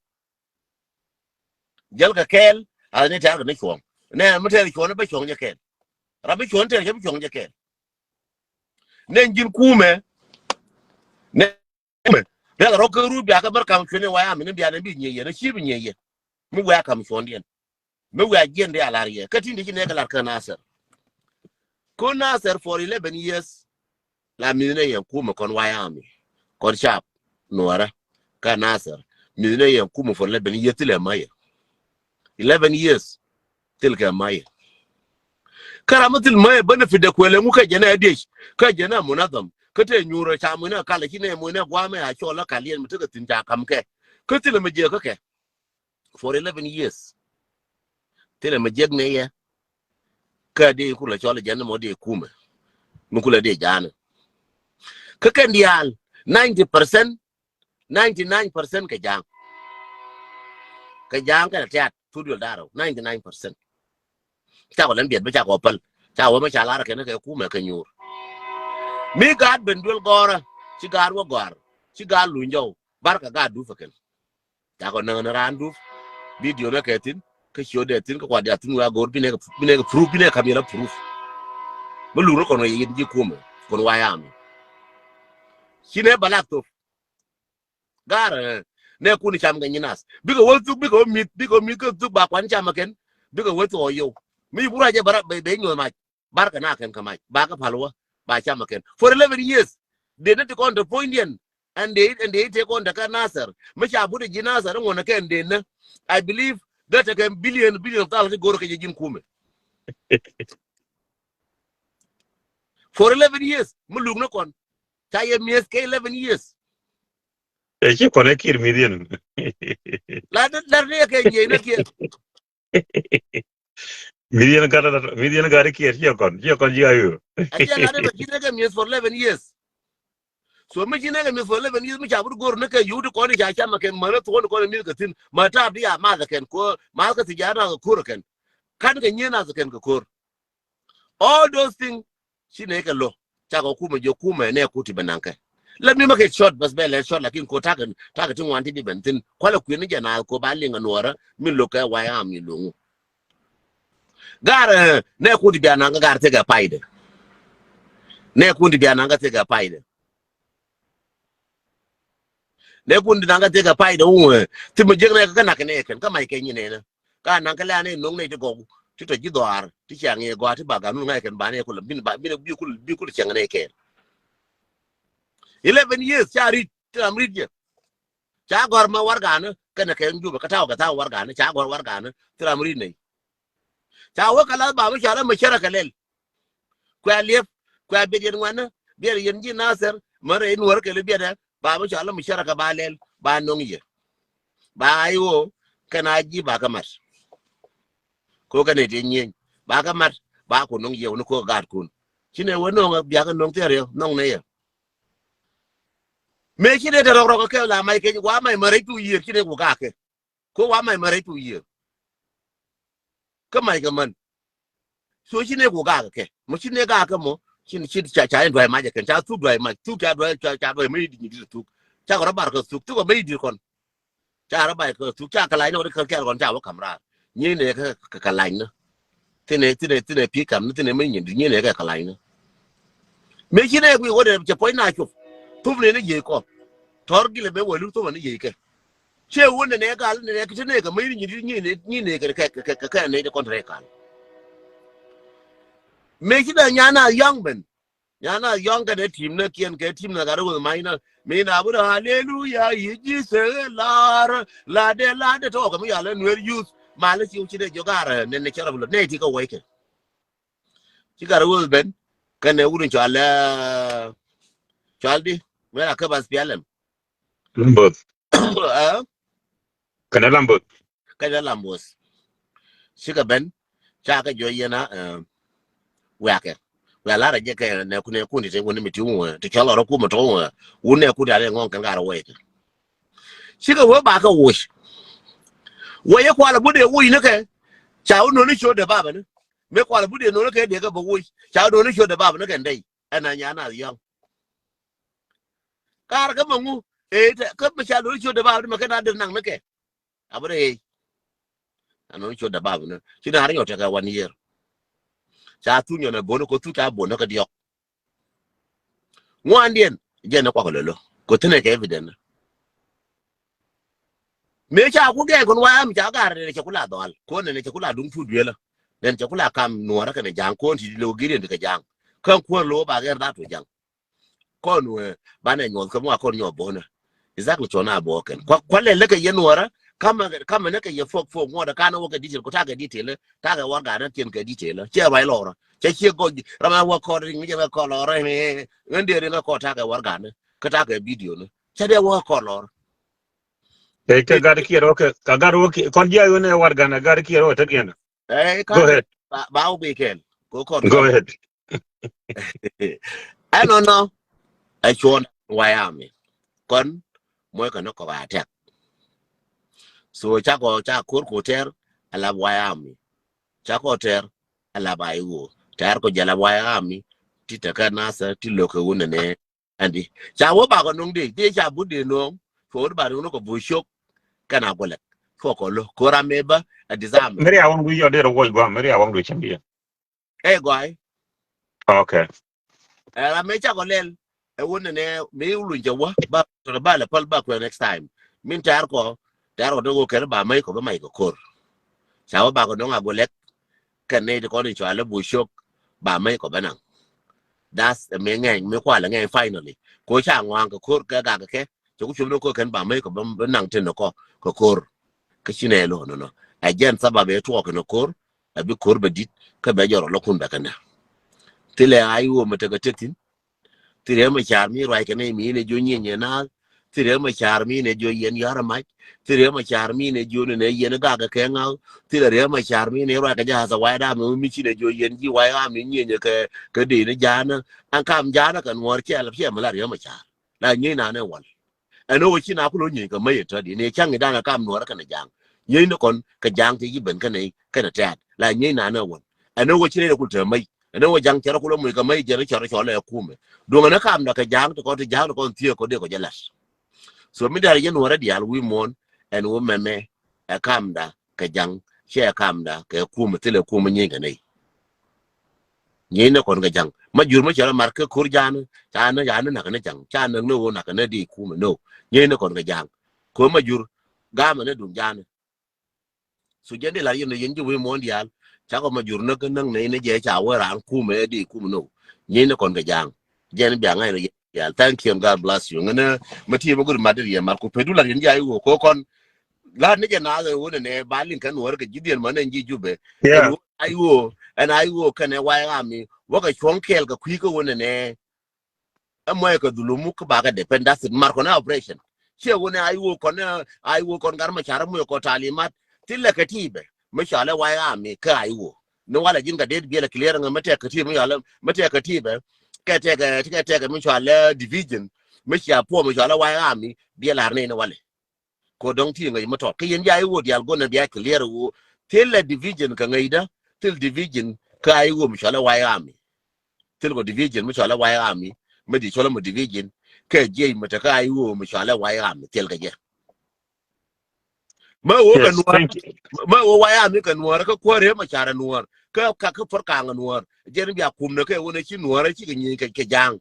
Jäl kɛ kɛɛl, a ni tɛ̈r kɛ ni cuɔ̱ŋ. Nɛ mi tɛ̈r cuɔ̱ŋ bä cuɔ̱ŋ jɛ kɛɛl. Rap bi cuɔ̱ŋ tɛ̈r cɛ bi cuɔ̱ŋ jɛ kɛɛl. Nɛ ji̱n kumɛ. Nɛ kumɛ. Rial rɔ kä ru bia kä mɛr kam cuɛn in waya mi ni bia ni bi nyiɛ yɛ, ni ci bi nyiɛ yɛ. Mi wia kam cuɔ̱ŋdiɛn. Mi wiaa jiɛn di a lar yɛ. Kä tin di ci nɛk lar kä Nasir. Ko Nasir for eleven years. La mi̱th nɛ yɛn kumɛ kɔn White Army. Kɔn cap nuɔrä. Kä Nasir. Mi̱th nɛ yɛn kumɛ for eleven years thilɛ mä yɛ. Eleven years. Thil kɛ mä yɛ. Kä ram mi thil mä yɛ benefit dɛ kuɛlɛ ŋu kä jɛn ɛ diec. Kä jɛn ɛ munadham. Kä te nyuurä ca muc nɛ kalɛ ci nɛ muc nɛ guamɛ a cɔl la kaliɛn mi tekɛ thi̱n ca kam kɛ. Kä thilɛ mi jiɛ kä kɛ. For eleven years. Thilɛ mi jiɛk ni yɛ. Kä di kulɛ cɔl jɛn ni mɔ di kumɛ. Mi kulɛ di ja̱a̱ni. Kä kɛn diaal ninety percent, ninety nine percent kɛ ja̱a̱ŋ. Kɛ ja̱a̱ŋ kɛn a tiat thuk duel da̱rä ninety nine percent. Cakɔ lɛn biɛt bi cakɔ päl. Cakɔ wä mi ca lar kɛn kɛ kumɛ kɛ nyuur. Mi gaat ben duel gɔrä. Ci gaat wä gɔr. Ci gaat luny jɔw. Barkɛ gaat dup kɛ kɛn. Cakɔ näk ni raan dup. Video ni kɛ thi̱n. Kä cio dee thi̱n kä kuat dee thi̱n wiaa go̱o̱r bi nɛ kɛ, bi nɛ kɛ proof, bi nɛ kɛ kam yɛn a proof. Mi lur ni kɔn kɛ yɛn ji̱ kumɛ kɔn White Army. Ci nɛ balak thop. Gar, eh, nɛ kun cam kɛ nyi nas. Bikɛ wä thuk, bikɛ wä mi̱th, bikɛ wä mi̱th kä thuk ba kuan cam kɛn. Bikɛ wä thok yio̱w. Mi bura jɛ bara bɛ, bɛ nyuɔth mac. Bar kɛ na kɛn kä mac ba kɛ pal wä ba cam kɛn for eleven years. Dee ni ti kɔn te puɔ̱ny diɛn. Ɛn dee, ɛn dee te kɔn te kä Nasir mi ca but ji̱ Nasir ŋuɔn kɛn dee ni. I believe that kɛ billion, billion of dollars ti go̱r kɛ jɛ ji̱n kumɛ. For eleven years mi luk ni kɔn ca yɛ mi̱eth kɛ eleven years. Ɛ ci kɔn ɛ kir mi̱th yɛn. La, la, la ni kɛ yɛ ni kɛ. Mi̱th yɛn gat, mi̱th yɛn gat kiɛt ciɛ kɔn, ciɛ kɔn ji̱ ayo. A ciɛ gat ni bɛ ci nɛ kɛ mi̱eth for eleven years. So mi ci nɛ kɛ mi̱eth for eleven years mi ca but go̱r ni kɛ yut kɔn ca cam kɛn mänä thuɔ̱n kɔn mi̱th kɛ thi̱n. Ma taap di a math kɛn ko math kɛ thi ja na kɛ ko̱r kɛn. Kan kɛ nyien nath kɛn kɛ ko̱r. All those things ci nɛ kɛ lo. Cakɔ kumɛ jɛ kumɛ nɛ kuti bɛ naŋ kɛ. Let me make it short, bas bɛ lɛ short, lakin ko takɛ, takɛ ti ŋuan ti di bɛn thin. Kualɛ kui̱n ni jɛ na ko ba liŋ a nuɔrä min lo kɛ White Army loŋu. Gar, eh, nɛ kun ti bia naŋ kɛ gar thikɛ paydɛ. Nɛ kun ti bia naŋ kɛ thikɛ paydɛ. Nɛ kun ti naŋ kɛ thikɛ paydɛ wun, eh, ti mi jek nɛ kɛ nak nɛ kɛn, kä mac kɛ nyi nɛ nɛ. Ka naŋ kɛ lɛ anɛ noŋ nɛ ti gɔw, ti tɔ ji̱ dhɔaar, ti cia ŋiɛ gɔaa, ti ba ganun ŋa̱c kɛn ba nɛ kulɛ, bin ba, bin bi kul, bi kul cɛŋ nɛ kɛn. Eleven years, ca ri̱t, ti ram ri̱t jɛ. Ca gɔr ma warganä kɛnɛ kɛ Jubɛ kä taw kɛ taw warganä ca gɔr warganä thil ram ri nɛy. Ca wä kɛ lath ba mi cɔal ɛ mi cärä kɛ lɛl. Kuɛ liɛp kuɛ biɛt yɛn ŋuɛnä biɛt yɛn ji̱ Nathɛr märɛ in wär kɛ li biɛtdɛ ba mi cɔal ɛ mi cärä kɛ ba lɛl ba no̱ŋ yɛ. Ba i̱ ɣöö kɛn a ji̱ ba kɛ mat. Ko kɛn ɛ ti nyieny ba kɛ mat ba ku no̱ŋ yɛ wä ni ko gaatkun. Ci nɛ wä no̱ŋ biakɛ no̱ŋ thil riɛk no̱ŋ nɛ yɛ. Mëë ci nɛ te rɔk rɔk kɛ la mac keny wa mac mɛ rɛc tu yiër ci nɛ ku gakɛ. Ko wa mac mɛ rɛc tu yiër. Kä mac kɛ män. So ci nɛ ku gakɛ kɛ mɔ ci nɛ gakɛ mɔ. Cin, cin ca, ca in duay mac kɛn, ca thuk duay mac, thuk ca duay, ca, ca duay mac di nyi di thuk. Ca kɔ rɔ bar kɛ thuk, thuk kɔ mac di kɔn. Ca rɔ bar kɛ thuk, ca kɛ lany ni wä di kɛ kɛl kɔn, ca wä kam raar. Nyi ni kɛ, kɛ, kɛ lany ni. Thin ɛ, thin ɛ, thin ɛ pi kam ni, thin ɛ mac nyi di, nyi ni kɛ kɛ lany ni. Mëë ci nɛ wi̱i̱ wä dee cɛ puɔ̱ny na cop. Thup ni ni yiëë kɔ. Tɔr gilɛ mëë wä lur thup ni yiëë kɛ. Ciɛ wun nɛ nɛ gal nɛ nɛ kiti nɛ kɛ mɛ ni nyi ni nyi nɛ kɛ kɛ kɛ kɛ nɛ de kɔn rɛ kal. Mëë ci dee nyan a yɔŋ ben. Nyan a yɔŋ kɛ dee tim nɛ kiɛn kɛ tim nɛ gat wun ma inɔ. Mi na bu dee haleluya yi jisɛ lar la dee la dee tɔk kɛ mi yalɛ nuɛr yuth. Malɛ ci ci dee jɔgar nɛ nɛ cɛ rɔ bi lɔ nɛ ti kɛ wɛy kɛ. Ci gat wun ben kɛ nɛ wun cɔal ɛ cɔal di wɛla kɛ bas pialɛm. Lamboth. Ɛ? Kɛnɛ Lamboth. Kɛnɛ Lamboth. Cikɛ ben ca kɛ jɔ yɛn a ɛ wiakɛ wia lar a jɛ kɛ nɛ kun nɛ kun ti te wun mi ti wun ti cɔl ɔrɔ kumɛ tɔ wun nɛ kun ti a lɛ ŋɔŋ kɛn ka rɛ wee kɛ. Cikɛ wee ba kɛ woc. Wee yɛ kualɛ bu dee woc ni kɛ ca wun noni cot dee babɛ ni. Mëë kualɛ bu dee noni kɛ dee kɛ bɛ woc ca wun noni cot dee babɛ ni kɛ ndey ɛn a nyan a yɔŋ. Kar kä ma ŋu ëë tɛ kä ma ca lo̱ri ciöt dɛ bab ni ma kɛ na dee naŋ ni kɛ. A bä rɛ ëë. A no̱ri ciöt dɛ bab ni ci na ri yɔ tɛkɛ wan yiër. Ca thu nyɔn ɛ bon kä thu ca bon kä diɔk. Ŋuandiɛn jɛn ni kuak lolo kɛ thinɛ kɛ evident. Mëë ca ku gɛɛk kɔn wayam ca gar nɛn cɛ ku la dhɔal kuɔn nɛn cɛ ku la duŋ put duelä. Nɛn cɛ ku la kam nuɔrä kɛnɛ ja̱a̱ŋ kuɔn ti di lo̱ giriɛn ti kɛ ja̱a̱ŋ. Kä kuɔn lo̱ ba gɛr dha tu ja̱a̱ŋ. Kɔn wee banɛ nyuɔth kä mua kɔn nyuɔth bo̱nɛ. Exactly cuɔn a bo̱o̱ kɛn kua kua lɛ lɛ kɛ yɛn wärä. Kamɛ kamɛ nɛ kɛ yɛ fok fok ŋuɔt kan wä kɛ detail ku takɛ detail takɛ wär ganɛ tiɛn kɛ detail cɛ ruac lɔrä cɛ ciɛ gɔc. Ramɛ wä kɔr riŋ jɛ kɛ kɔr lɔrä. Ŋän dee riŋ kɛ kɔr takɛ wär ganɛ kä takɛ video ni cɛ dee wä kɔr lɔrä. Kɛ kɛ gat kiɛr wä kɛ ka gat wä kiɛr kɔn jiɛ wä nɛ wär ganɛ gat kiɛr wä tek yɛn. Go ahead. Ba wä bi kɛn ko kɔr go ahead. Ɛnɔnɔ ɛ cuɔn wayami kɔn muɔckɛ ni kɔk a tɛk. So cakɔ ca ko̱r ko tɛr a lap wayami cakɔ tɛr a lap a iwo tɛr ko jɛ lap wayami. Ti tɛkɛ nasɛ ti lo̱kɛ wunɛ nɛ. Ɛndi ca wä bakɔ no̱ŋ dee dee ca but dee no̱o̱ŋ. Cuɔ wä di ba no̱o̱ŋ ni kɔ buc cok kɛn a guɔlɛk cuɔ kɔ lo̱ ko̱r a mebä. A disarm meri a wä wi̱i̱ yɔ dee rɔ wuɔc guam meri a wä du cɛm diɛ. Ɛ gɔ̱a̱y. Okay. Ɛ ram mëë cakɔ lɛl ɛ wun nɛnɛ mëë wuluny cɛ wä ba tɔrɔ ba lɛ päl ba kuɛ next time. Min tɛ̈r kɔ tɛ̈r kɔ dee wä kɛn ba mäc kɔ bä mac kɔ ko̱r. Ca wä bakɔ nɔŋ a gulɛk kɛn nɛy ti kɔn in cɔal ɛ buc cok ba mäc kɔ bä naŋ. That's ɛ mëë ŋɛny mëë kualɛ ŋɛny finally. Ko ca ŋɔaŋ kɛ ko̱r kɛ gak kɛ cɛ ku cop ni ko̱r kɛn ba mäc kɔ bä naŋ tin ni kɔ kɛ ko̱r. Kä ci nɛ lo̱ nɔnɔ ɛ jɛn thabab ɛ tuɔɔk kɛn ko̱r. A bi ko̱r bɛ di̱t kä bɛ jɔrɔ lɔ kun bɛ kɛn dɛ. Thilɛ a iwom mi tekɛ tek thi̱n. Thilɛ mi ca̱r mi ruac kɛn mi inɛ jiö nyieny ɛ naath. Thilɛ mi ca̱r mi inɛ jiö yɛn yɔ̱r ɛ mac. Thilɛ mi ca̱r mi inɛ jiö ni nɛ yɛn gak kɛ ŋa̱k. Thilɛ riɛ mi ca̱r mi inɛ ruac kɛ jɛ hath ɛ wac dam mi ci nɛ jiö yɛn ji̱ wac ram mi nyieny kɛ kɛ dee ni ja̱a̱n. An kam ja̱a̱n kɛ nuɔ̱ɔ̱r ciɛ lɛ piɛ mi la riɛ mi ca̱r la nyieny nanɛ wal. Ɛn ɣöö ci na ku lo̱ nyieny kɛ mäc ɛ tätdi ni cäŋ i̱ da̱ŋ ɛ kam nuɔɔrä kɛnɛ ja̱a̱ŋ. Nyieny ni kɔn kɛ ja̱a̱ŋ ti ji̱ ben kɛnɛ kɛnɛ tɛ̈t la nyieny nanɛ wän. Ɛn ɣöö ci rɛy rɛ kul te mäc ɛn ɣöö ja̱ŋ cɛ rɛ kul ɛ muc kɛ mäc jɛn rɛ cɔr rɛ cɔl ɛ kumɛ. Duɔ̱ŋ ɛn ɛ kam dɔ kɛ ja̱a̱ŋ ti kɔn ti ja̱a̱ŋ ti kɔn thiee kɔ dee kɔ jɛ la̱t. So mi dɛr jɛ nuɔɔrä diaal wi̱i̱ muɔ̱ɔ̱n ɛn ɣöö mɛmɛ ɛ kamda kɛ ja̱ŋ cɛ ɛ kamda kɛ kumɛ thilɛ kumɛ nyieny kɛ nɛy. Nyieny ni kɔn kɛ ja̱ŋ ma jur ma cɛ rɔ mar kä ko̱r ja̱a̱n ca näk ca näk nakä ni ja̱ŋ ca näk ni ɣöö nakä ni di kumɛ no. Nyieny ni kɔn kɛ ja̱ŋ ko̱r ma jur gamɛ ni duŋ ja̱a̱n. So jɛn di la yɛn ni yɛn ji̱ wi̱i̱ muɔ̱ɔ̱n diaal ca kɔ ma jur näk näk ni ni jɛ ca wee raan kumɛ di kumɛ no. Nyieny ni kɔn kɛ ja̱ŋ jɛn bia ŋa̱c ni yɛn diaal. Thank you and God bless you. Ŋänä ma ti ma guri mat di riɛ mar ku pedu la yɛn ji̱ a iwok ko kɔn. La̱t ni jɛ naath ɛ ɣöö nɛnɛ ba liŋ kɛn nuɔ̱ɔ̱r kɛ ji̱ dhiɛn män ɛn ji̱ Jubɛ. Ɛn ɣöö a iwoo ɛn a iwoo kɛnɛ wa̱i̱ ram mi wäkɛ cuɔ̱ŋ kɛɛl kɛ kui̱ kä ɣöö nɛnɛ. Ɛ muɔ̱c kɛ dhulumu kä bakɛ depend da̱th thit mar kɔn ɛ operation. Ciɛ ɣöö nɛ a iwoo kɔn ɛ a iwoo kɔn gar mɛ ca̱r ɛ muɔ̱c kɔ talimat. Thilɛ kɛ ti̱i̱bɛ mi cɔal ɛ wa̱i̱ ram mi kä a iwoo ni walɛ ji̱n kɛ det biɛl ɛ clear ŋä mi tɛk kɛ ti̱i̱bɛ mi cɔal ɛ mi tɛk kɛ ti̱i̱bɛ. Kɛ tɛk kɛ tɛk kɛ mi cɔal ɛ division mi cia puɔ̱ɔ̱m mi cɔal ɛ wa̱i̱ ram mi biɛl la̱r nɛy ni walɛ. Ko dɔ̱ŋ ti ŋäc mi tɔt kä yɛn ja iwuɔ diaal guɔ̱n ɛ bia clear iwuɔ. Thil ɛ division kɛ ŋäcdä thil division kä a iwuɔ mi cɔl ɛ wa̱i̱ ram mi. thil kɔ division mi cɔalɛ White Army, mi di cɔalɛ mɔ division, kɛ jiɛc mi te kä I O mi cɔalɛ White Army thil kɛ jɛ. Mä wä kɛ Nuɔr, mä wä White Army kɛ Nuɔr, kä kuäär ɛ ma carɛ Nuɔr, kä ka kä por kaŋ Nuɔr. Jɛn bia kum nɛ kɛ wä nɛ ci Nuɔr ci kɛ nyieny kɛ, kɛ Ja̱a̱ŋ.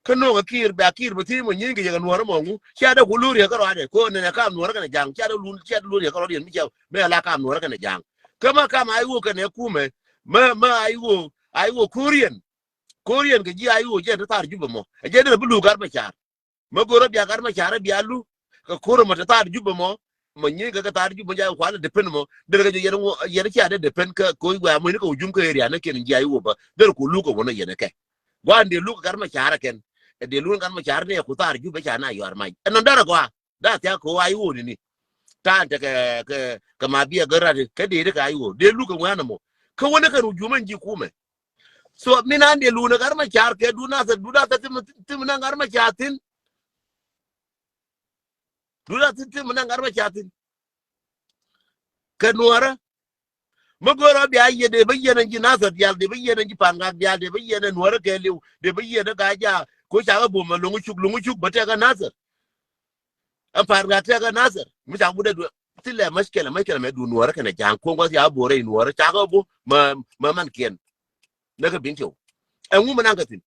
Kä no̱o̱ŋ a Kiir, bia Kiir bä thiec mɔ nyieny kɛ jɛ kɛ Nuɔr mɔ ŋu. Cia dee ku lur yɛ kä rɔadɛ, ko nɛ nɛ kam Nuɔr kɛnɛ Ja̱a̱ŋ, cia dee lur, cia dee lur yɛ kä rɔadɛ mi cia, mi ala kam Nuɔr kɛnɛ Ja̱a̱ŋ. Kä ma kam I O kɛnɛ kumɛ, mä, mä I O, I O Korean, Korean kɛ ji̱ I O jɛn te thar Jubɛ mɔ. Ɛ jɛn dee bi lur gat ma car. Mä go̱rä bia gat ma carä bia lu. Kɛ ko̱rä mɔ te thar Jubɛ mɔ. Mɔ nyi kɛ kɛ thar Jubɛ mɔ ja kualɛ depend mɔ. Derɛ kɛ jɛ yɛn ŋuɔ, yɛn cia dee depend kɛ ko̱ wɛ mɔ ni kɛ wujum kɛ area ni kɛn ji̱ I O bä. Derɛ ku lu kɛ wä ni yɛn kɛ. Gua̱n dee lu kɛ gat ma carä kɛn. Ɛ dee lu gat ma carä ni kɛ ku thar Jubɛ ca na yuar mac. Ɛn nɔ derɛ gɔaa. Da thiak kɛ I O ni ni. Ta̱a̱n te kɛ, kɛ, kɛ ma biɛ gä rat kɛ dee dee kɛ I O. Dee lu kɛ wä ni mɔ. Kɛ wä ni kɛn wujum ɛn ji̱ kumɛ. So min an dee lun ɛ gat ma car kɛ du Nathɛr, du Nathɛr tim, tim na gat ma car thin. Du Nathɛr tim, tim na gat ma car thin. Kɛ Nuɔrä. Mä go̱rä bia yɛ dee bä yɛn ɛn ji̱ Nathɛr diaal, dee bä yɛn ɛn ji̱ Pa̱n Gak diaal, dee bä yɛn ɛn Nuɔrä kɛ liw, dee bä yɛn ɛ Gaa Jaak, ko cakɛ bom ɛ Loŋ Cuk, Loŋ Cuk bä tɛk ɛ Nathɛr. Ɛn Pa̱n Gak tɛk ɛ Nathɛr. Mi cak wut ɛ du, thilɛ mushkila, mushkila mɛ du Nuɔrä kɛnɛ Ja̱a̱ŋ, kuɔn gua̱th ya bo̱rɛ i Nuɔrä, cakɛ bom, mä, mä mankiɛn. Nɛ kɛ bin tiw. Ɛŋu mi naŋ kɛ thin.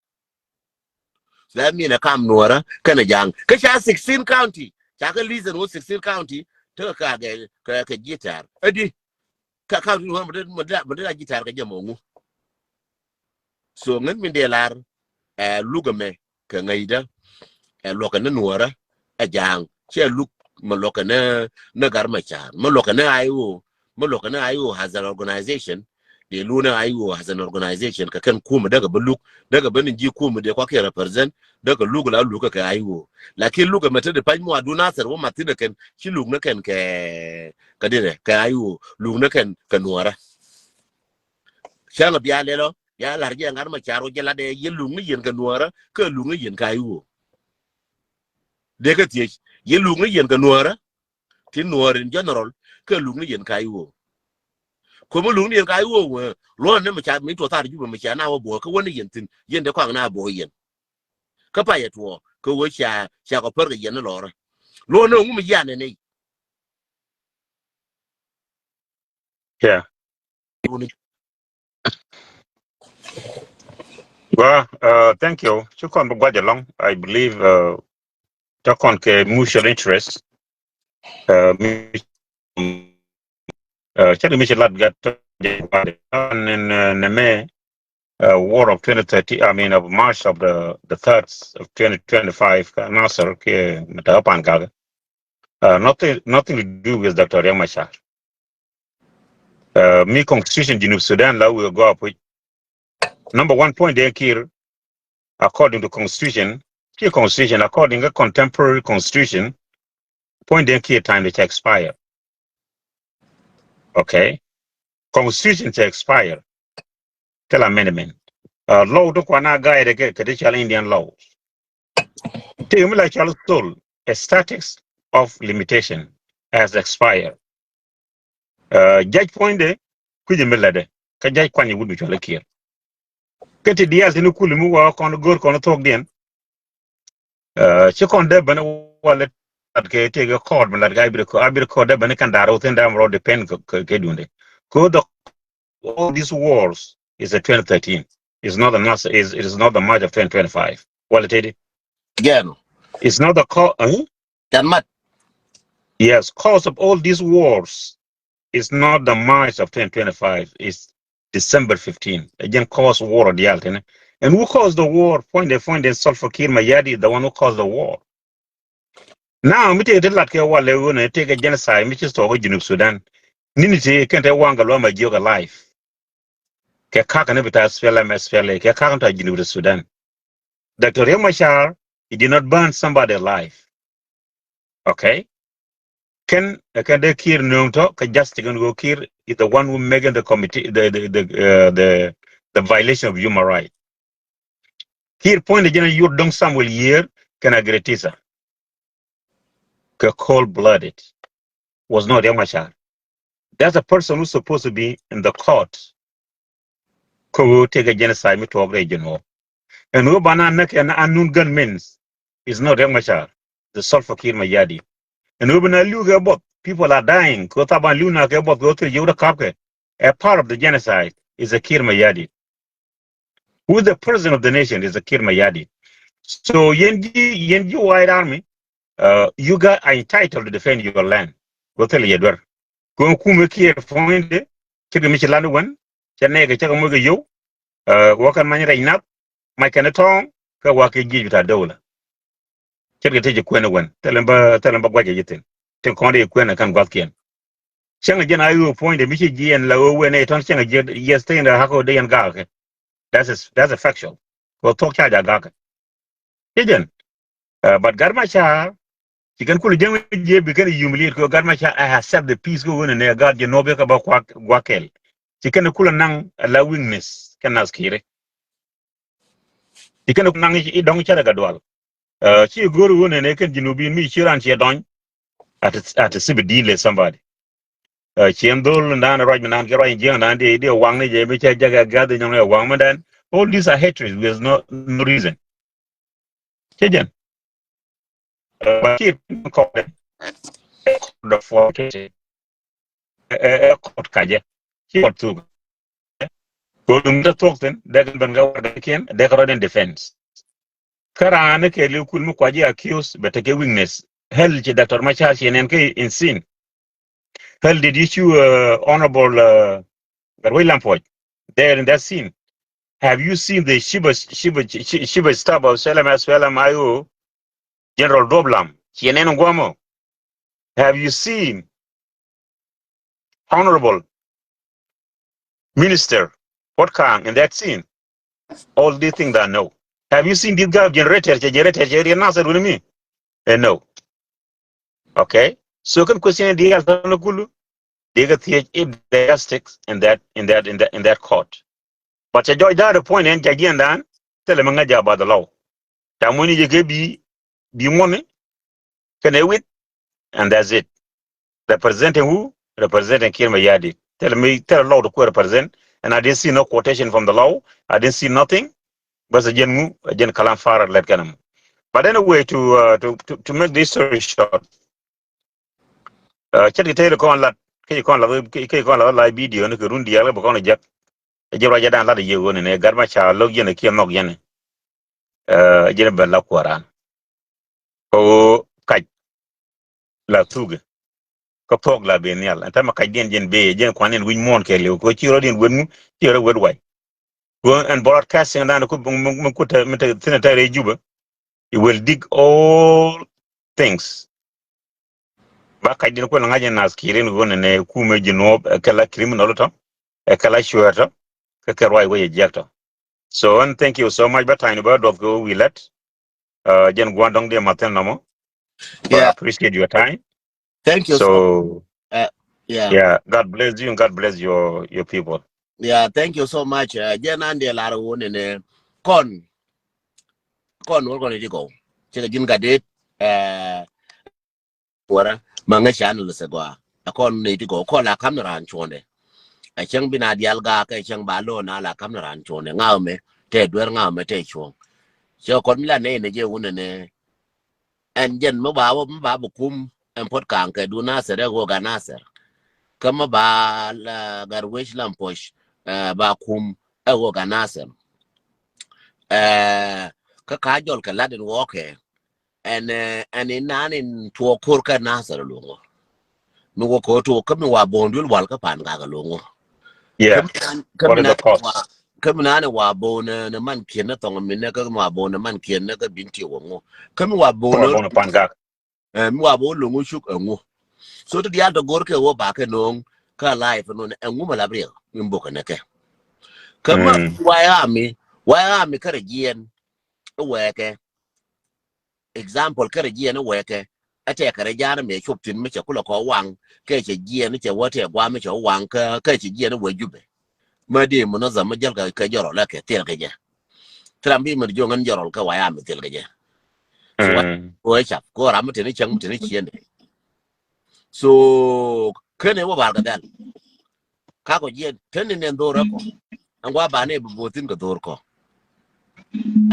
That mean ɛ kam Nuɔrä kɛnɛ Ja̱a̱ŋ. Kä ca sixteen county. Ca kɛ listen wä sixteen county. Tekɛ ka kɛ, kɛ, kɛ ji̱ tɛ̈r. Ɛ di. Ka county Nuɔrä mɛ dee, mɛ dee, mɛ dee ji̱ tɛ̈r kɛ jɛ mɔ ŋu. So ŋän min dee lar. Ɛ luk ɛmɛ kɛ ŋäcdä. Ɛ luɔkɛ ni Nuɔrä. Ɛ Ja̱a̱ŋ. Cɛ luk mɛ luɔkɛ ni, ni gat ma car. Mɛ luɔkɛ ni I O. Mɛ luɔkɛ ni I O as an organization. Dee lu ni I O as an organization kɛ kɛn kumɛ dee kɛ bä luk, dee kɛ bä ni ji̱ kumɛ dee kua kɛ represent, dee kɛ luk la luk kɛ I O. Lakin luk ɛmɛ te di pa̱ny mɔ a du Nathɛr wä ma thin ɛ kɛn, ci luk ni kɛn kɛ, kɛ di dɛ, kɛ I O, luk ni kɛn kɛ Nuɔrä. Cäŋ bia lɛl ɔ, bia lar jɛ gat ma car wä jɛ la dee, yɛ luk ni yɛn kɛ Nuɔrä, kɛ luk ni yɛn kɛ I O. Dee kɛ thiec, yɛ luk ni yɛn kɛ Nuɔrä, tin Nuɔr in general, kɛ luk ni yɛn ka I O. Ko̱mä luk ni yɛn ka I O wee, luɔn ni mi ca, mi tuɔ thar Jubɛ mi ca na wä buɔ, kä wä ni yɛn thin, yɛn dee kɔaŋ na buɔ yɛn. Kä pa yɛ tuɔ, kä wä ca, ca kɔ pär kɛ yɛn ni lɔrä. Luɔn ni ŋu mi yian ni ni. Yeah. Well, uh, thank you. Ci kɔn bi guac along. I believe, uh, ca kɔn kɛ mutual interest. Uh, mi, uh, ca di mi ci lat gat in, uh, nɛ mɛ, uh, war of twenty thirteen, I mean, of March of the, the third of twenty twenty-five, ka Nasser kɛ mɛ ta Pa̱n Gak. Uh, nothing, nothing to do with Doctor Riek Machar. Uh, mi constitution Junub Sudan la wee gɔaa puc. Number one point dee Kiir, according to constitution, ci constitution, according to contemporary constitution, point dee Kiir time dee ca expire. Okay? Constitution ca expire. Kɛ la amendment. Uh, law ti kuan a guide kɛ, kɛ ti cɔal Indian law. Ti mi la cɔal thol, a statutes of limitation has expired. Uh, judge puɔ̱nydɛ, kui̱c mi lätdɛ. Kä judge kuany wut bi cɔal i̱ Kiir. Kä ti diaal tini kul mi wä kɔn go̱r kɔn thok diɛn. Uh, ci kɔn dee ben walɛ lat kɛ tëëk court mi lat kɛ Ivory Coast, Ivory Coast dee ben kɛn da̱r wä thin dee mɛ rɔ depend kɛ, kɛ, kɛ duundɛ. Kɛ the, all these wars is a twenty thirteen. It's not a Nas-, is, it is not the March of twenty twenty-five. Walɛ tëëdi. Gɛn. It's not the co-, huh? Can mat. Yes, cause of all these wars is not the March of twenty twenty-five. It's December fifteen. Ɛ jɛn cause war diaal tini. And who caused the war? Puɔ̱nydɛ, puɔ̱nydɛ Salva Kiir Mayardit, the one who caused the war. Now, mi tëëkɛ ti lat kɛ walɛ ɣöö nɛ tëëkɛ genocide mi ci thuɔɔk kä Junub Sudan. Nini ti kɛn te waŋ kɛ luam a jiök alive. Kɛ ka̱k ni bi ta S P L M, S P L A, kɛ ka̱k ni ta Junub Sudan. Doctor Riek Machar, he did not burn somebody alive. Okay? Kɛn, kɛn dee Kiir nööŋ tɔ, kɛ justice kɛn ɣöö Kiir is the one who making the committee, the, the, the, uh, the, the violation of human rights. Kiir puɔ̱nydɛ jɛn a yur Dɔŋ Samuel Yiër kɛn a Gretisa. Kɛ cold blooded. Was not Riek Machar. That's a person who's supposed to be in the court. Kä ɣöö tëëkɛ genocide mi tuɔɔk rɛy Jinub. Ɛn ɣöö ba na näk kɛ na unknown gunmen is not Riek Machar. The Salva Kiir Mayardit. Ɛn ɣöö bi na li̱w kɛ buɔth, people are dying. Kɛ ɣöö thaban li̱w na kɛ buɔth kɛ ɣöö thil jiök rɔ ka̱pkɛ. A part of the genocide is a Kiir Mayardit. Who is the president of the nation is a Kiir Mayardit. So yɛn ji̱, yɛn ji̱ White Army, uh, you guys are entitled to defend your land. Kɛ ɣöö thil yɛ duer. Kɛ ɣöö kumɛ Kiir puɔ̱nyde, ce̱tkɛ mi ci lan wän, cɛ nɛɛkɛ cä kɛ moc kɛ yio̱w, uh, wä kɛn many rɛc nath, mac kɛn tɔ̱ɔ̱ŋ, kɛ wa kɛ jiec bi ta̱a̱ däwlä. Ce̱tkɛ ti ci kuɛn wän, thilɛ bä, thilɛ bä gua̱c ji̱ thi̱n. Ti kɔn di kuɛn kɛn gua̱thkiɛn. Cäŋ jiɛn a ɣöö puɔ̱nydɛ mi ci jiɛn la ɣöö wen ɛ tɔ̱n cäŋ jiɛn, yes, thing that hako de yɛn gakɛ. That's a, that's a factual. Kɛ thuɔ̱k ca ja gakɛ. Ci jɛn. Uh, but Gat Machar, ci kɛn kulɛ jäŋ jiɛ bi kɛn humiliate kɛ Gat Machar, I accept the peace kɛ wen nɛ gat jiɛ nɔɔk bia kɛ ba kuak guak kɛl. Ci kɛn kulɛ naŋ a la weakness kɛn nas Kiir. Ci kɛn naŋ i̱ dɔ̱ŋ cärɛ kɛ dual. Uh, ci go̱r ɣöö nɛnɛ kɛn Junubin mi ci ran ciɛ dɔny. At, at a sibit din le somebody. Uh, ci ɛn dhol ndan ruac mi nan kɛ ruac jiɛŋ nan di, di waŋ ni jɛ mi cɛ jakɛ gather nyɔŋ ɛ waŋ mi dan. All these are hatred with no, no reason. Cɛ jɛn. Uh, but ci kɔɔdɛ, ɛ kɔɔdɛ fornication. Ɛ, ɛ, ɛ kɔɔd kacɛ. Ci kɔɔd thuk. Kɛ ɣöö duŋ te thuɔ̱k thi̱n, dee kɛ ben kɛ warɛgakkiɛn, dee kɛ rɔɔd in defense. Kä raan ni kɛɛliw kul mi kuac ji̱ accuse, bɛ tekɛ weakness. Hell ci Doctor Machar ci nɛn kä in scene. Hell did you chew, uh, Honorable, uh, Gatwec Lam Puɔc there in that scene? Have you seen the Chief of, Chief of, Chief of Staff of S P L M, S P L M I O, General Duop Lam? Ci nɛn guamɔ. Have you seen Honorable Minister Puot Kang in that scene? All these things I know. Have you seen this guy generator? Cɛ generator cɛ riɛn Nasir wuni mi? Eh, no. Okay. So kɛn question in the alternate kulu, they get the, if the justice in that, in that, in that, in that court. But cɛ jɔc da̱a̱r point ɛn ca jiɛn dan, thilɛ mi ŋäc a ba the law. Ca muɔ̱ni jɛ kɛ bi, bi muɔ̱ni, kɛn ɛ wit, and that's it. Representing who? Representing Kiir Mayardit. Thilɛ mi, thilɛ law to ku represent, and I didn't see no quotation from the law. I didn't see nothing. Bas a jiɛn ŋu, a jiɛn kalam farak lɛt kɛn ɛmɔ. But anyway, to, uh, to, to, to make this story short, uh, cɛ ti tëë kɔn lat, kɛ kɔn lat, kɛ kɔn lat live video ni kɛ run diaal kɛ bɛ kɔn jɛk. Ɛ jiɛn ruac jɛ dan lat yɛ ɣöö ni nɛ Gat Machar lo̱k yɛn kiɛ nhɔk yɛn. Uh, jiɛn bɛ la kuaran. Kɛ ɣöö kac la thukɛ. Kä puɔk la ben nhial. Ɛn täämɛ kacdiɛn jiɛn bee, jiɛn kuan in wi̱c muɔ̱ɔ̱n kɛɛliw. Kɛ ɣöö ci rɔ̱diɛn wet ŋu, ci rɔ̱ wet wac. Kɛ ɣöö ɛn broadcasting dan ku, mi, mi, mi ku te, mi te, thi̱n te rɛy Jubɛ. It will dig all things. Ba kacdiɛn kuɛ la ŋa̱c in nas Kiir in ɣöö nɛnɛ kumɛ Junub, ɛ kɛ la criminal tɔ, ɛ kɛ la cuɛɛr tɔ, kɛ kɛ ruac wec ɛ jiɛk tɔ. So, and thank you so much. Bä ta̱ny ni bä duɔth kɛ wi lɛt. Uh, jɛn gua̱n dɔ̱ŋ diɛ mathin nɔmɔ. But I, yeah, appreciate your time. Thank you so, so, uh, yeah. Yeah, God bless you and God bless your, your people. Yeah, thank you so much. Uh, jɛn an diɛ lar wun in, uh, kɔn, kɔn wun kɔn iti kɔ. Cɛ kɛ ji̱n gat dit. Uh, Wara ma ŋäc can lɛ thɛ gɔaa. Ɛ kɔn nɛy ti gɔw kɔn la ka̱m ni raan cuɔ̱ndɛ. Ɛ cäŋ bi na diaal gaak ɛ cäŋ ba lo̱o̱n a la ka̱m ni raan cuɔ̱ndɛ. Ŋa̱w mɛ tɛ duer, ŋa̱w mɛ tɛ cuɔ̱ŋ. Cɛ kɔn mi la nɛy nɛ jɛ wun ɛnɛ. Ɛn jɛn mi ba wä mi ba bi kum ɛn Puɔt Kaŋ kɛ duun Nasir ɛ ɣöö Gat Nasir. Kä mi ba la Gatwec Lam Puɔc, ɛ, ba kum ɛ ɣöö Gat Nasir. Ɛ, kä ka jɔl kɛ lat in wɔɔkɛ. Ɛn, ɛ, ɛn in naan in tuɔɔk ko̱r kä Nasir lo̱ŋɔ. Mi wä ko̱r tuɔɔk kä mi wa bo̱o̱n duël wal kä Pan Gak lo̱ŋɔ. Yeah. Kä mi naan, kä mi naan wa, kä mi naan wa bo̱o̱n, ɛ, ni man kiɛn ni thɔŋ mi nɛ kä mi wa bo̱o̱n ni man kiɛn ni kä bin ti wä ŋɔ. Kä mi wa bo̱o̱n ni Pan Gak. Ɛ, mi wa bo̱o̱n lo̱ŋɔ cuk ɛ ŋɔ. So ti diaal tɔ go̱r kɛ wä ba kɛ no̱o̱ŋ kä life nɔ ɛ ŋɔ ma lap riɛk mi bok ɛ nɛ kɛ. Kä mi White Army, White Army kä rɛ jiɛn ɛ wɛɛkɛ. Example, kärɛ jiɛn i̱ wɛɛkɛ. Ɛ tɛkɛ rɛ ja̱a̱n mëë cop thi̱n mi cɛ kulɛ kɔ waŋ. Kɛ cɛ jiɛn i̱ cɛ wä tɛɛ gua̱a̱m i̱ cɛ wä waŋ kä, kɛ cɛ jiɛn i̱ wee Jubɛ. Mä dee munazam mi jäl kɛ, kɛ jɔrɔl ɛ kɛ thil kɛ jɛ. Thil ram bi mi jo̱o̱ŋ ɛn jɔrɔl kɛ waya mi thil kɛ jɛ. So, wä, wä cap. Kɛ wä ram mi teni cäŋ mi teni ciɛn dee. So, kene wä bar kɛ dhɛl. Ka kɔ jiɛn, teni nɛn dho̱r ɛ kɔ. Ɛn gua̱a̱ ba nɛ bi bo̱o̱ thi̱n kɛ dho̱r kɔ.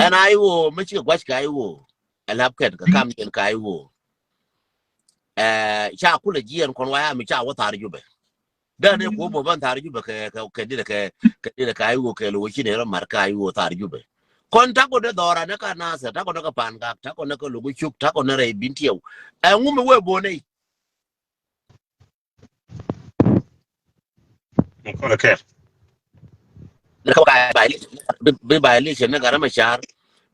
Ɛn a i̱ ɣöö mi cikɛ gua̱c kɛ a i̱ ɣöö ɛ la̱p kɛn kɛ kam yɛn kɛ a i̱ ɣöö ɛ ca kulɛ jiɛɛn kɔn waya mi ca wä thar Jubɛ. Dee ni kuɔ bä ban thar Jubɛ kɛ kɛ kɛ didɛ kɛ kɛ didɛ kɛ a i̱ ɣöö kɛ lo̱ wä ci ni rɔ mar kɛ a i̱ ɣöö thar Jubɛ. Kɔn takɔ ni dhɔra ni ka Nasir, takɔ ni ka Pangak, takɔ ni ka Lo̱k Cuk, takɔ ni rɛy Bin Tiɛw. Ɛ ŋu mi wee bo̱o̱ nɛy? Kɔn kɛ. Ni ka bi violation, bi, bi violation ni Gat Macar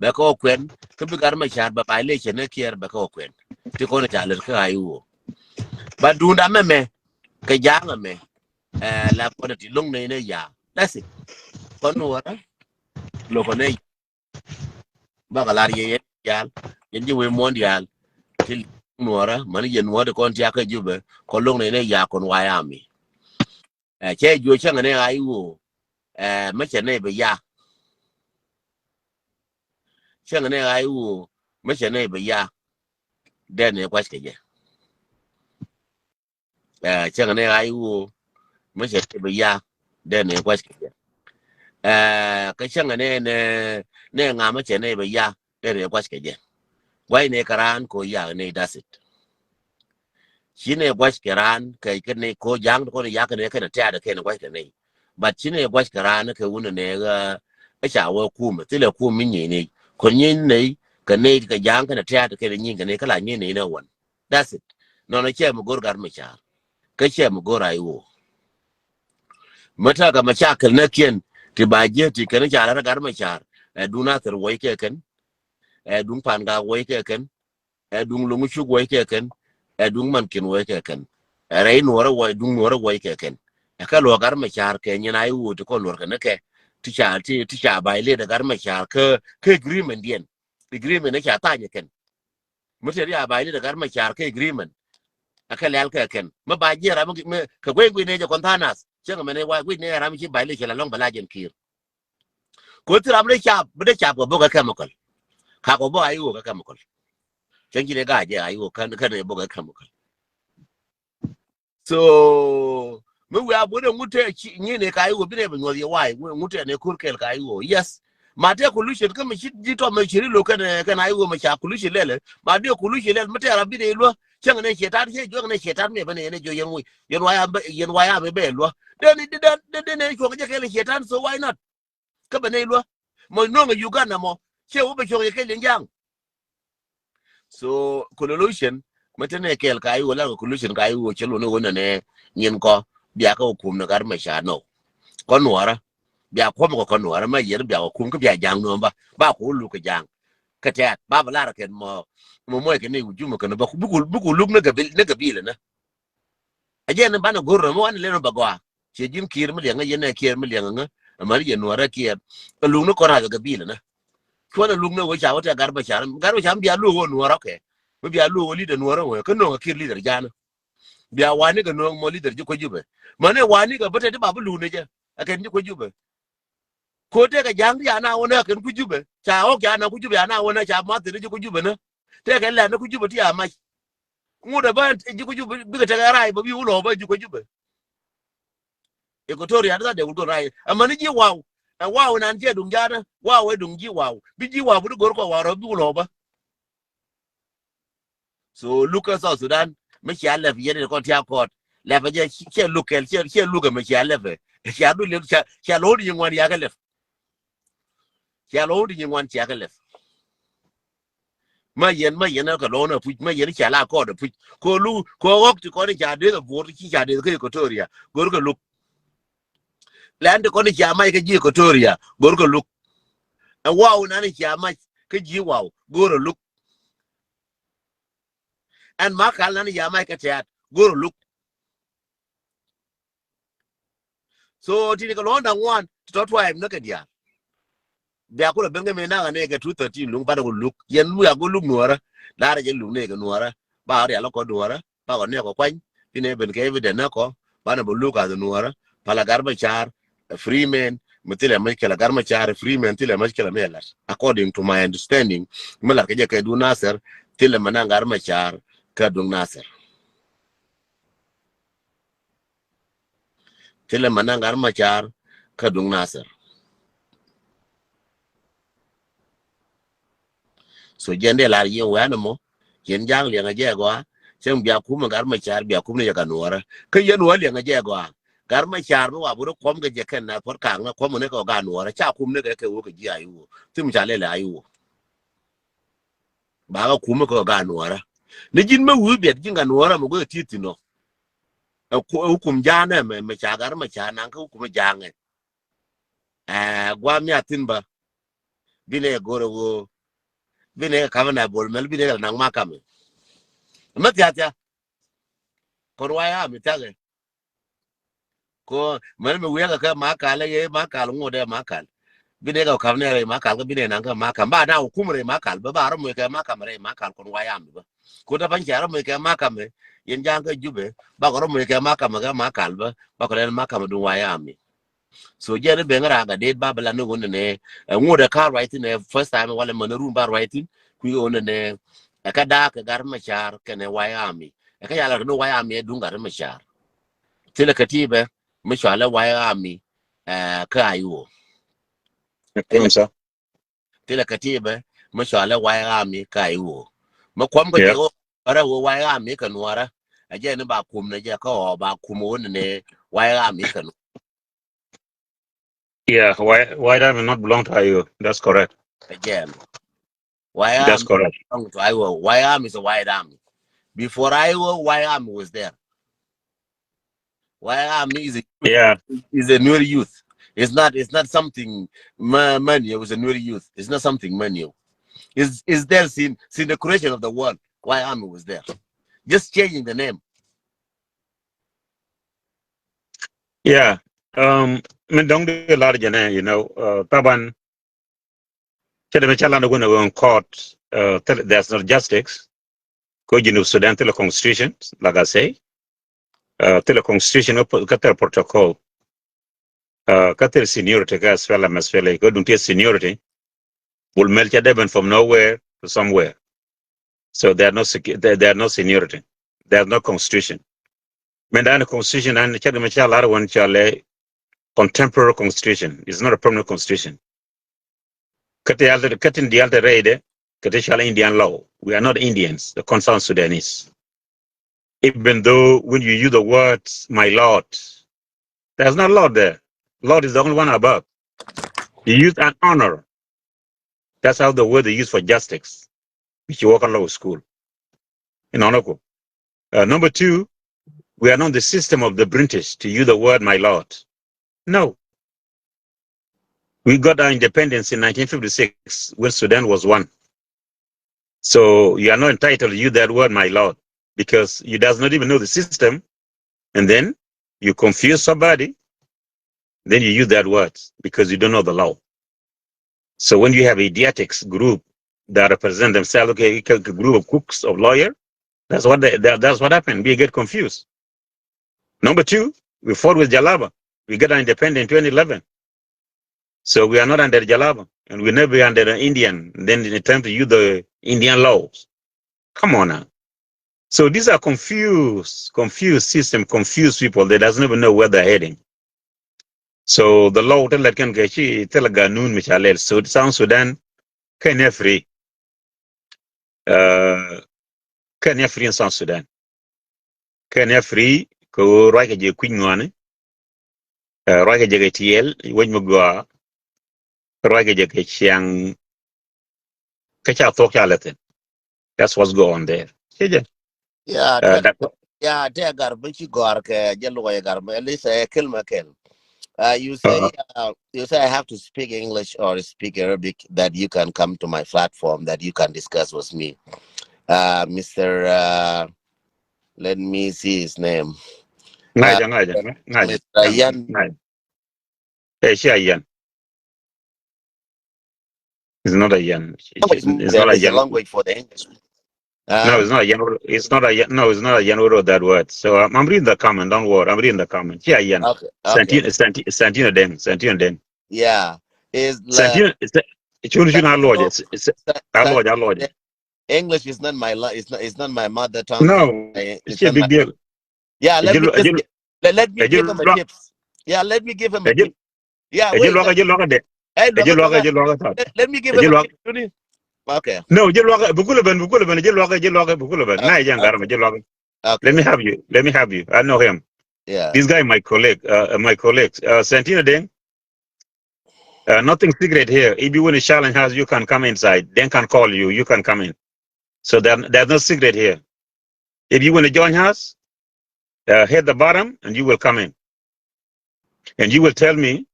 bɛ kɛ wä kuɛn, kä bi Gat Macar bɛ violation ni Kiir bɛ kɛ wä kuɛn. Ti kɔn ca lɛr kä a i̱ ɣöö ba duunda mɛmɛ kɛ ja̱a̱ŋ ɛmɛ. Ɛ la kɔn ti lo̱ŋ nɛy ni ya. That's it. Kɔn wä rɛ lo̱k kɔn nɛy. Bakɛ lar yɛ yɛn diaal, yɛn ji̱ wee muɔ̱ɔ̱n diaal. Ti nuɔrä mani yɛn nuɔ̱ɔ̱r ti kɔn tiakä Jubɛ kɔn lo̱ŋ nɛy ni ya kɔn waya mi. Ɛ cɛ juɔc cäŋɛ ni a i̱ ɣöö ɛ mi cɛ nɛy bɛ ya. Cäŋɛ ni a i̱ ɣöö mi cɛ nɛy bɛ ya. Dee ni gua̱c kɛ jɛ. Ɛ cäŋɛ ni a i̱ ɣöö mi cɛ nɛy bɛ ya. Dee ni gua̱c kɛ jɛ. Ɛ kä cäŋɛ ni ni ni ŋa mi cɛ nɛy bɛ ya. Dee ni gua̱c kɛ jɛ. Gua̱c ni kɛ raan ko ya ni, that's it. Ci ni gua̱c kɛ raan kɛ kɛ ni ko ja̱a̱ŋ ti kɔn yak kɛ ni kɛn tɛ̈t kɛn gua̱c kɛ ni. But ci ni gua̱c kɛ raan kɛ wun ni ɛ ca wä kumɛ thilɛ kumɛ nyi ni. Kɔn nyi ni kɛ ni kɛ ja̱a̱ŋ kɛn tɛ̈t kɛn nyi kɛ ni kä la nyi ni ni wän. That's it. Nɔnɔ cɛ mi go̱r Gat Macar. Kä cɛ mi go̱r a i̱ ɣöö mi tekɛ machakil ni kiɛn ti ba jiɛ ti kɛn ca lar Gat Macar. Ɛ duŋ Nasir wä i̱ kɛ kɛn. Ɛ duŋ Pangak wä i̱ kɛ kɛn. Ɛ duŋ Lo̱ŋ Cuk wä i̱ kɛ kɛn. Ɛ duŋ Mankin wä i̱ kɛ kɛn. Ɛ rɛy nuɔrä wä, duŋ nuɔrä wä i̱ kɛ kɛn. Ɛ kɛ luɔk Gat Macar kɛ nyin a i̱ ɣöö ti kɔn luɔr kɛ ni kɛ. Ti ca, ti, ti ca violate Gat Macar kä, kä agreement diɛn. Agreement ni ca tha̱a̱ny kɛn. Mi tëë ri a violate Gat Macar kä agreement. Ɛ kɛ lɛl kɛ kɛn. Mi ba jiɛ ram mi kɛ guey guey ni jɛ kɔn tha̱a̱ŋ nath. Cäŋ mɛn ɛ wa guey ni ram ci violate cɛ la lɔŋ bɛ la jɛn Kiir. Ko ti ram ni cap, bi dee cap kɛ bok ɛ chemical. Ka kɛ bok a i̱ ɣöö kɛ chemical. Cäŋ ci ni ga̱a̱c jɛ a i̱ ɣöö kɛn, kɛn ɛ bok ɛ chemical. So mi wiaa bot ɛ ŋut tɛ ci nyin ɛ ka i̱ ɣöö bi nɛ bɛ nyuɔth yɛ wa̱a̱ i̱ ŋut tɛ nɛ ko̱r kɛl ka i̱ ɣöö. Yes. Ma tɛ collusion kä mi ci ji̱ tɔm mi ci ri lo̱k kɛn, kɛn a i̱ ɣöö mi ca collusion lɛl. Ma dee collusion lɛl mi tɛ rap bi nɛ luä. Cäŋ nɛ cietat, cɛ juɔk nɛ cietat mi bɛ nɛ, nɛ juɔk yɛn wi̱i̱. Yɛn waya, yɛn waya mi bɛ luä. Dee ni, dee, dee, dee nɛ cuɔk jɛ kɛl cietat, so why not? Kä bɛ nɛy luä mɔ no̱o̱ŋ ɛ Uganda mɔ cɛ wä bɛ cuɔ̱ŋ yɛ kɛ liɛŋ ja̱a̱ŋ. So collusion mɛ te nɛ kɛɛl ka i̱ wä la collusion ka i̱ wä cɛ lun i̱ wä nɛ nɛ nyin kɔ bia kä wä kum nɛ Gat Macar nɔ. Kɔ nuɔrä bia kuɔm kɔ kɔ nuɔrä mɛ yɛn bia wä kum kä bia ja̱a̱ŋ nuɔm ba ba ku luk kɛ ja̱a̱ŋ. Kɛ tɛ̈t ba bɛ lar kɛn mɔ mɔ mɔc kɛ ni wä jumɛ kɛn ba ku bi ku luk ni gabil ni gabil nɛ. A jɛn banɛ go̱r nɔ mi wanɛ lɛn nɔ bɛ gɔaa. Ciɛ ji̱n Kiir mi liɛŋä yɛn ɛ Kiir mi liɛŋä ŋä. Ɛ mani yɛn nuɔrä Kiir. Ɛ luk ni kɔn rath ɛ gabil nä. Cuɔn ɛ luk ni wee ca wä tɛ Gat Macar. Gat Macar mi bia luɔk wä nuɔrä kɛ. Mi bia luɔk wä leader nuɔrä wee kä no̱o̱ŋ ɛ Kiir leader ja̱a̱nä. Bia wani kɛ no̱o̱ŋ mɔ leader ji̱ kuec Jubɛ. Mani wani kɛ bä tɛ ti ba bi luk ni jɛ. Ɛ kɛn ji̱ kuec Jubɛ. Ko tɛkɛ ja̱a̱ŋ ti ana wä nä kɛn kuec Jubɛ. Ca ɣɔk ca ana kuec Jubɛ ana wä nä ca math ti ni ji̱ kuec Jubɛ nä. Tɛkɛ lɛn ni kuec Jubɛ ti a mac. Ŋut ɛ bä ji̱ kuec Jubɛ bikɛ tɛkɛ rac bä bi wä lɔɔ bä ji̱ kuec Jubɛ. Equatoria ti tha dee wut kɔn rac. Ɛ mani ji̱ waw. Ɛ waw nan cɛ duŋ ja̱a̱nä. Waw ɛ duŋ ji̱ waw. Bi ji̱ waw bi ti go̱r kɔ waw rɔ bi wä lɔɔ bä. So luk kä South Sudan mi cia lɛp yɛn in kɔn tia kɔt. Lɛp jɛ cia luk kɛl cia, cia luk mi cia lɛp. Cia du lɛp cia, cia lɔw di nyin ŋuan ya kɛ lɛp. Cia lɔw di nyin ŋuan cia kɛ lɛp. Ma yɛn, ma yɛn kɛ lɔw na puc, ma yɛn cia la kɔt puc. Ko lu, ko ɣɔk ti kɔn cia dee bor ti ci cia dee kɛ Equatoria. Gor kɛ luk. Lɛn ti kɔn cia mac kɛ ji̱ Equatoria. Gor kɛ luk. Ɛ waw nan cia mac kɛ ji̱ waw. Gor kɛ luk. Ɛn ma kal nan ya mac kɛ tɛ̈t go̱r luk. So tini kɛ luɔ̱n da̱ŋ ŋuan ti tɔ̱ tua̱a̱ ɛm näkɛ diaal. Bia kulɛ ben kɛ mi nak anɛ kɛ two thirteen luŋ banɛ ku luk yɛn lu ya go̱r luk nuɔ̱ɔ̱rä. Laarɛ jɛ luk nɛ kɛ nuɔ̱ɔ̱rä ba rial kɔ nuɔ̱ɔ̱rä ba kɔ nɛ kɔ kuany. Inɛ ben kɛ evident nä kɔ banɛ bä luk ath nuɔ̱ɔ̱rä. Pala Gat Macar a free man. Mi thilɛ mushkila Gat Macar a free man, thilɛ mushkila mi lat. According to my understanding, mi lat kɛ jɛ kɛ duŋ Nasir, thilɛ mi naŋ Gat Macar kä duŋ Nasir. Thilɛ mi naŋ Gat Macar kä duŋ Nasir. So jɛn dee lar yɛn wɛn ɛmɔ, yɛn ja̱a̱ŋ liɛŋ a jɛ gɔaa. Cäŋ bia kum ɛ Gat Macar, bia kum ni jɛ ka Nuɔrä. Kä yɛn wä liɛŋ a jɛ gɔaa. Gat Macar mi wa bi rɔ kuɔm kɛ jɛ kɛn na puɔt kaŋ na kuɔm ni kɛ gat Nuɔrä. Ca kum ni kɛ kɛ wä kɛ ji̱ a iwä. Thim ca lɛl a iwä. Ba kɛ kum kɛ gat Nuɔrä. Ni ji̱n mi wi̱i̱ biɛt ji̱n gat Nuɔrä mi go̱o̱r ti thi̱n ɔ. Ɛ ku-, ɛ hukum ja̱a̱ŋ ɛmɛ, mɛ ca Gat Macar naŋ kä hukum ja̱a̱ŋ ɛ. Ɛ, gua̱a̱th mi a thi̱n bä. Bi nɛ go̱r ɛ ɣöö. Bi nɛ kɛ ka̱m ɛ na Bol Mel, bi nɛ kɛ naŋ ma ka̱m ɛ. Mɛ thia̱ thia̱. Kɔn wa ya mi thia̱ kɛ. Ko mɛn mi wiɛkɛ kɛ Makal, ɛ Makal ŋot ɛ Makal. Bi nɛ kɛ ka̱m nɛ rɛy Makal, kä bi nɛ naŋ kɛ Makal. Ba na hukum rɛy Makal, bä ba rɔ moc kɛ Makal, rɛy Makal kɔn wa ya mi bä. Ko ta pan cɛ rɔ moc kɛ Makal mɛ, yɛn ja̱a̱ŋ kä Jubɛ, ba kɛ rɔ moc kɛ Makal, kɛ Makal bä, ba kɛ lɛn Makal duŋ wa ya mi. So jɛn i̱ ben rak a det ba bi la ni ɣöö nɛnɛ, ɛ, ŋot ɛ ka ruac thi̱n ɛ first time walɛ män run ba ruac thi̱n, kui̱ ɣöö nɛnɛ, ɛ, kä da̱a̱k kɛ Gat Macar kɛnɛ White Army. Ɛ, kä yal rak ni White Army ɛ duŋ Gat Macar. Thilɛ kɛ ti bɛ mi cɔalɛ White Army, ɛ, kä a iwä. Thilɛ kɛ ti bɛ mi cɔalɛ White Army kä a iwä. Mi kuɔm kɛ jɛ ɣöö rɛ ɣöö White Army kɛ Nuɔrä. Ɛ jɛ ni ba kum ni jɛ kä ɣɔɔ ba kum ɣöö nɛnɛ White Army kɛ Nuɔrä. Yeah, White, White Army not belong to I O. That's correct. Again. White Army. That's correct. Belong to I O. White Army is a White Army. Before I O, White Army was there. White Army is a, yeah, is a new youth. It's not, it's not something ma-, manual. It was a new youth. It's not something manual. It's, it's there since, since the creation of the world. White Army was there. Just changing the name. Yeah. Um, min dɔŋ di lar jɛnɛ, you know, uh, taban, cɛ dɛ mi ca lan wun a wun court, uh, thil-, there's no justice. Ko Junub Sudan thilɛ constitution, like I say. Uh, thilɛ constitution, kä thilɛ protocol. Uh, kä thilɛ seniority, kä SPLM, SPLA, ko duŋ ti seniority. Bol Mel ca deben from nowhere to somewhere. So there are no secu-, there, there are no seniority. There are no constitution. Min dan constitution an cɛ mi ca lar wun cɔalɛ contemporary constitution. It's not a permanent constitution. Kä ti yal ti, kä ti diaal ti rɛydɛ, kä ti cɔalɛ Indian law. We are not Indians, the concerned Sudanese. Even though when you use the word my lord, there's no lord there. Lord is the only one above. You use an honor. That's how the word they use for justice. Which you work in law school. In Onoko. Uh, number two, we are not the system of the British to use the word my lord. No. We got our independence in nineteen fifty-six when Sudan was one. So you are not entitled to use that word, my lord, because you does not even know the system. And then you confuse somebody, then you use that word because you don't know the law. So when you have idiotics group that represent themselves, okay, a group of cooks, of lawyer, that's what they, that, that's what happened. We get confused. Number two, we fought with Jalaba. We get our independence in twenty eleven. So we are not under Jalaba, and we never be under an Indian. Then they turn to use the Indian laws. Come on now. So these are confused, confused system, confused people. They doesn't even know where they're heading. So the law tell that can get thil ganun mi ca lɛl. So South Sudan kɛn ɛ free. Uh, kɛn ɛ free in South Sudan. Kɛn ɛ free kɛ ɣöö ruac kɛ jɛ kui̱ny ŋɔaani. Uh, ruac kɛ jɛ kɛ tiɛɛl wec mi gɔaa. Ruac kɛ jɛ kɛ ciaŋ. Kä ca thuɔk ca lɛ thin. That's what's going on there. Ciɛ jɛ. Yeah, uh, te, yeah, te gar bi ci gɔr kɛ jɛ luɔy gar mi, at least ɛ kel ma kel. Uh, you say, uh, you say I have to speak English or speak Arabic that you can come to my platform that you can discuss with me. Uh, Mister, uh, let me see his name. Ŋa̱cä, uh, ŋa̱cä, ŋa̱cä. Mister Yan. Ŋa̱cä. Hey, she a Yan. It's not a Yan. She, she, it's not a Yan. Language for the English. No, it's not a Yan. It's not a Yan. No, it's not a Yan who wrote that word. So I'm, I'm reading the comment. Don't worry. I'm reading the comment. She a Yan. Okay, okay. Santino, Santino Deng. Santino Deng. Yeah. Is Santino. Chun chun a lawyer. A lawyer. A lawyer. English is not my la-, it's not, it's not my mother tongue. No, it's a big deal. Yeah, let me just, let, let me give him a tips. Yeah, let me give him a tip. Yeah, wait, let, let me give him a tip. Okay. No, ji̱ luakä, bi kulɛ ben, bi kulɛ ben, ji̱ luakä, ji̱ luakä, bi kulɛ ben. Uh, Na ji̱ ŋa̱r okay. mi ji̱ luakä. Okay. Let me help you. Let me help you. I know him. Yeah. This guy, my colleague, uh, my colleague, uh, Santino Deng. Uh, nothing secret here. If you want to challenge us, you can come inside. Deng can call you. You can come in. So there, there's no secret here. If you want to join us, uh, hit the bottom and you will come in. And you will tell me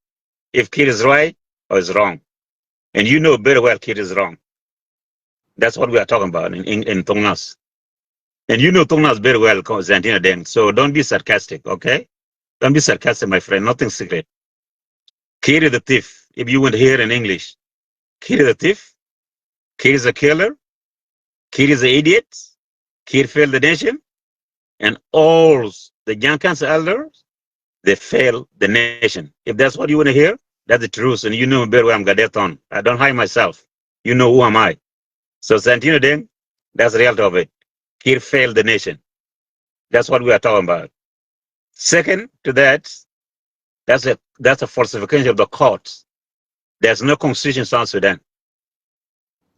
if Kiir is right or is wrong. And you know very well Kiir is wrong. That's what we are talking about in, in, in Tongnas. And you know Tongnas very well, Santino Deng. So don't be sarcastic, okay? Don't be sarcastic, my friend. Nothing secret. Kiir is a thief. If you want to hear in English, Kiir is a thief. Kiir is a killer. Kiir is an idiot. Kiir failed the nation. And all the Jiang Council elders, they failed the nation. If that's what you want to hear, that's the truth. And you know very well I'm Gadet Thon. I don't hide myself. You know who am I. So Santino Deng, that's the reality of it. Kiir failed the nation. That's what we are talking about. Second to that, that's a, that's a falsification of the court. There's no constitution in South Sudan.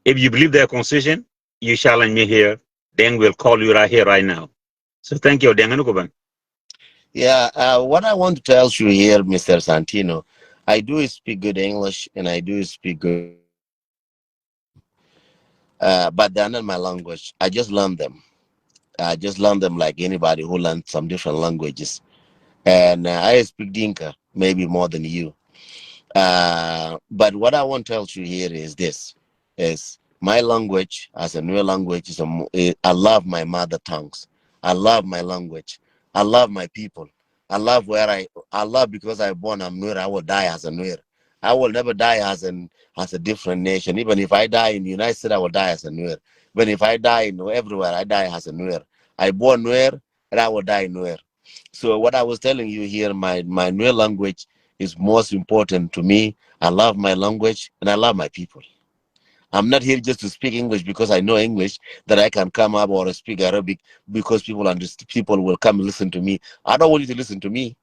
If you believe there's a constitution, you challenge me here, Deng will call you right here, right now. So thank you, Deng. Anu kuban. Yeah, uh, what I want to tell you here, Mister Santino, I do speak good English and I do speak good, uh, but they're not my language. I just learn them. I just learn them like anybody who learns some different languages. And uh, I speak Dinka maybe more than you. Uh, but what I want to tell you here is this: is my language as a Nuer language is a, mo- eh, I love my mother tongues. I love my language. I love my people. I love where I I love because I born. I'm Nuer. I will die as a Nuer. I will never die as an as a different nation. Even if I die in the United States, I will die as a Nuer. Even if I die in everywhere, I die as a Nuer. I born Nuer, and I will die Nuer. So what I was telling you here, my my Nuer language is most important to me. I love my language and I love my people. I'm not here just to speak English because I know English, that I can come up or speak Arabic because people understand, people will come and listen to me. I don't want you to listen to me.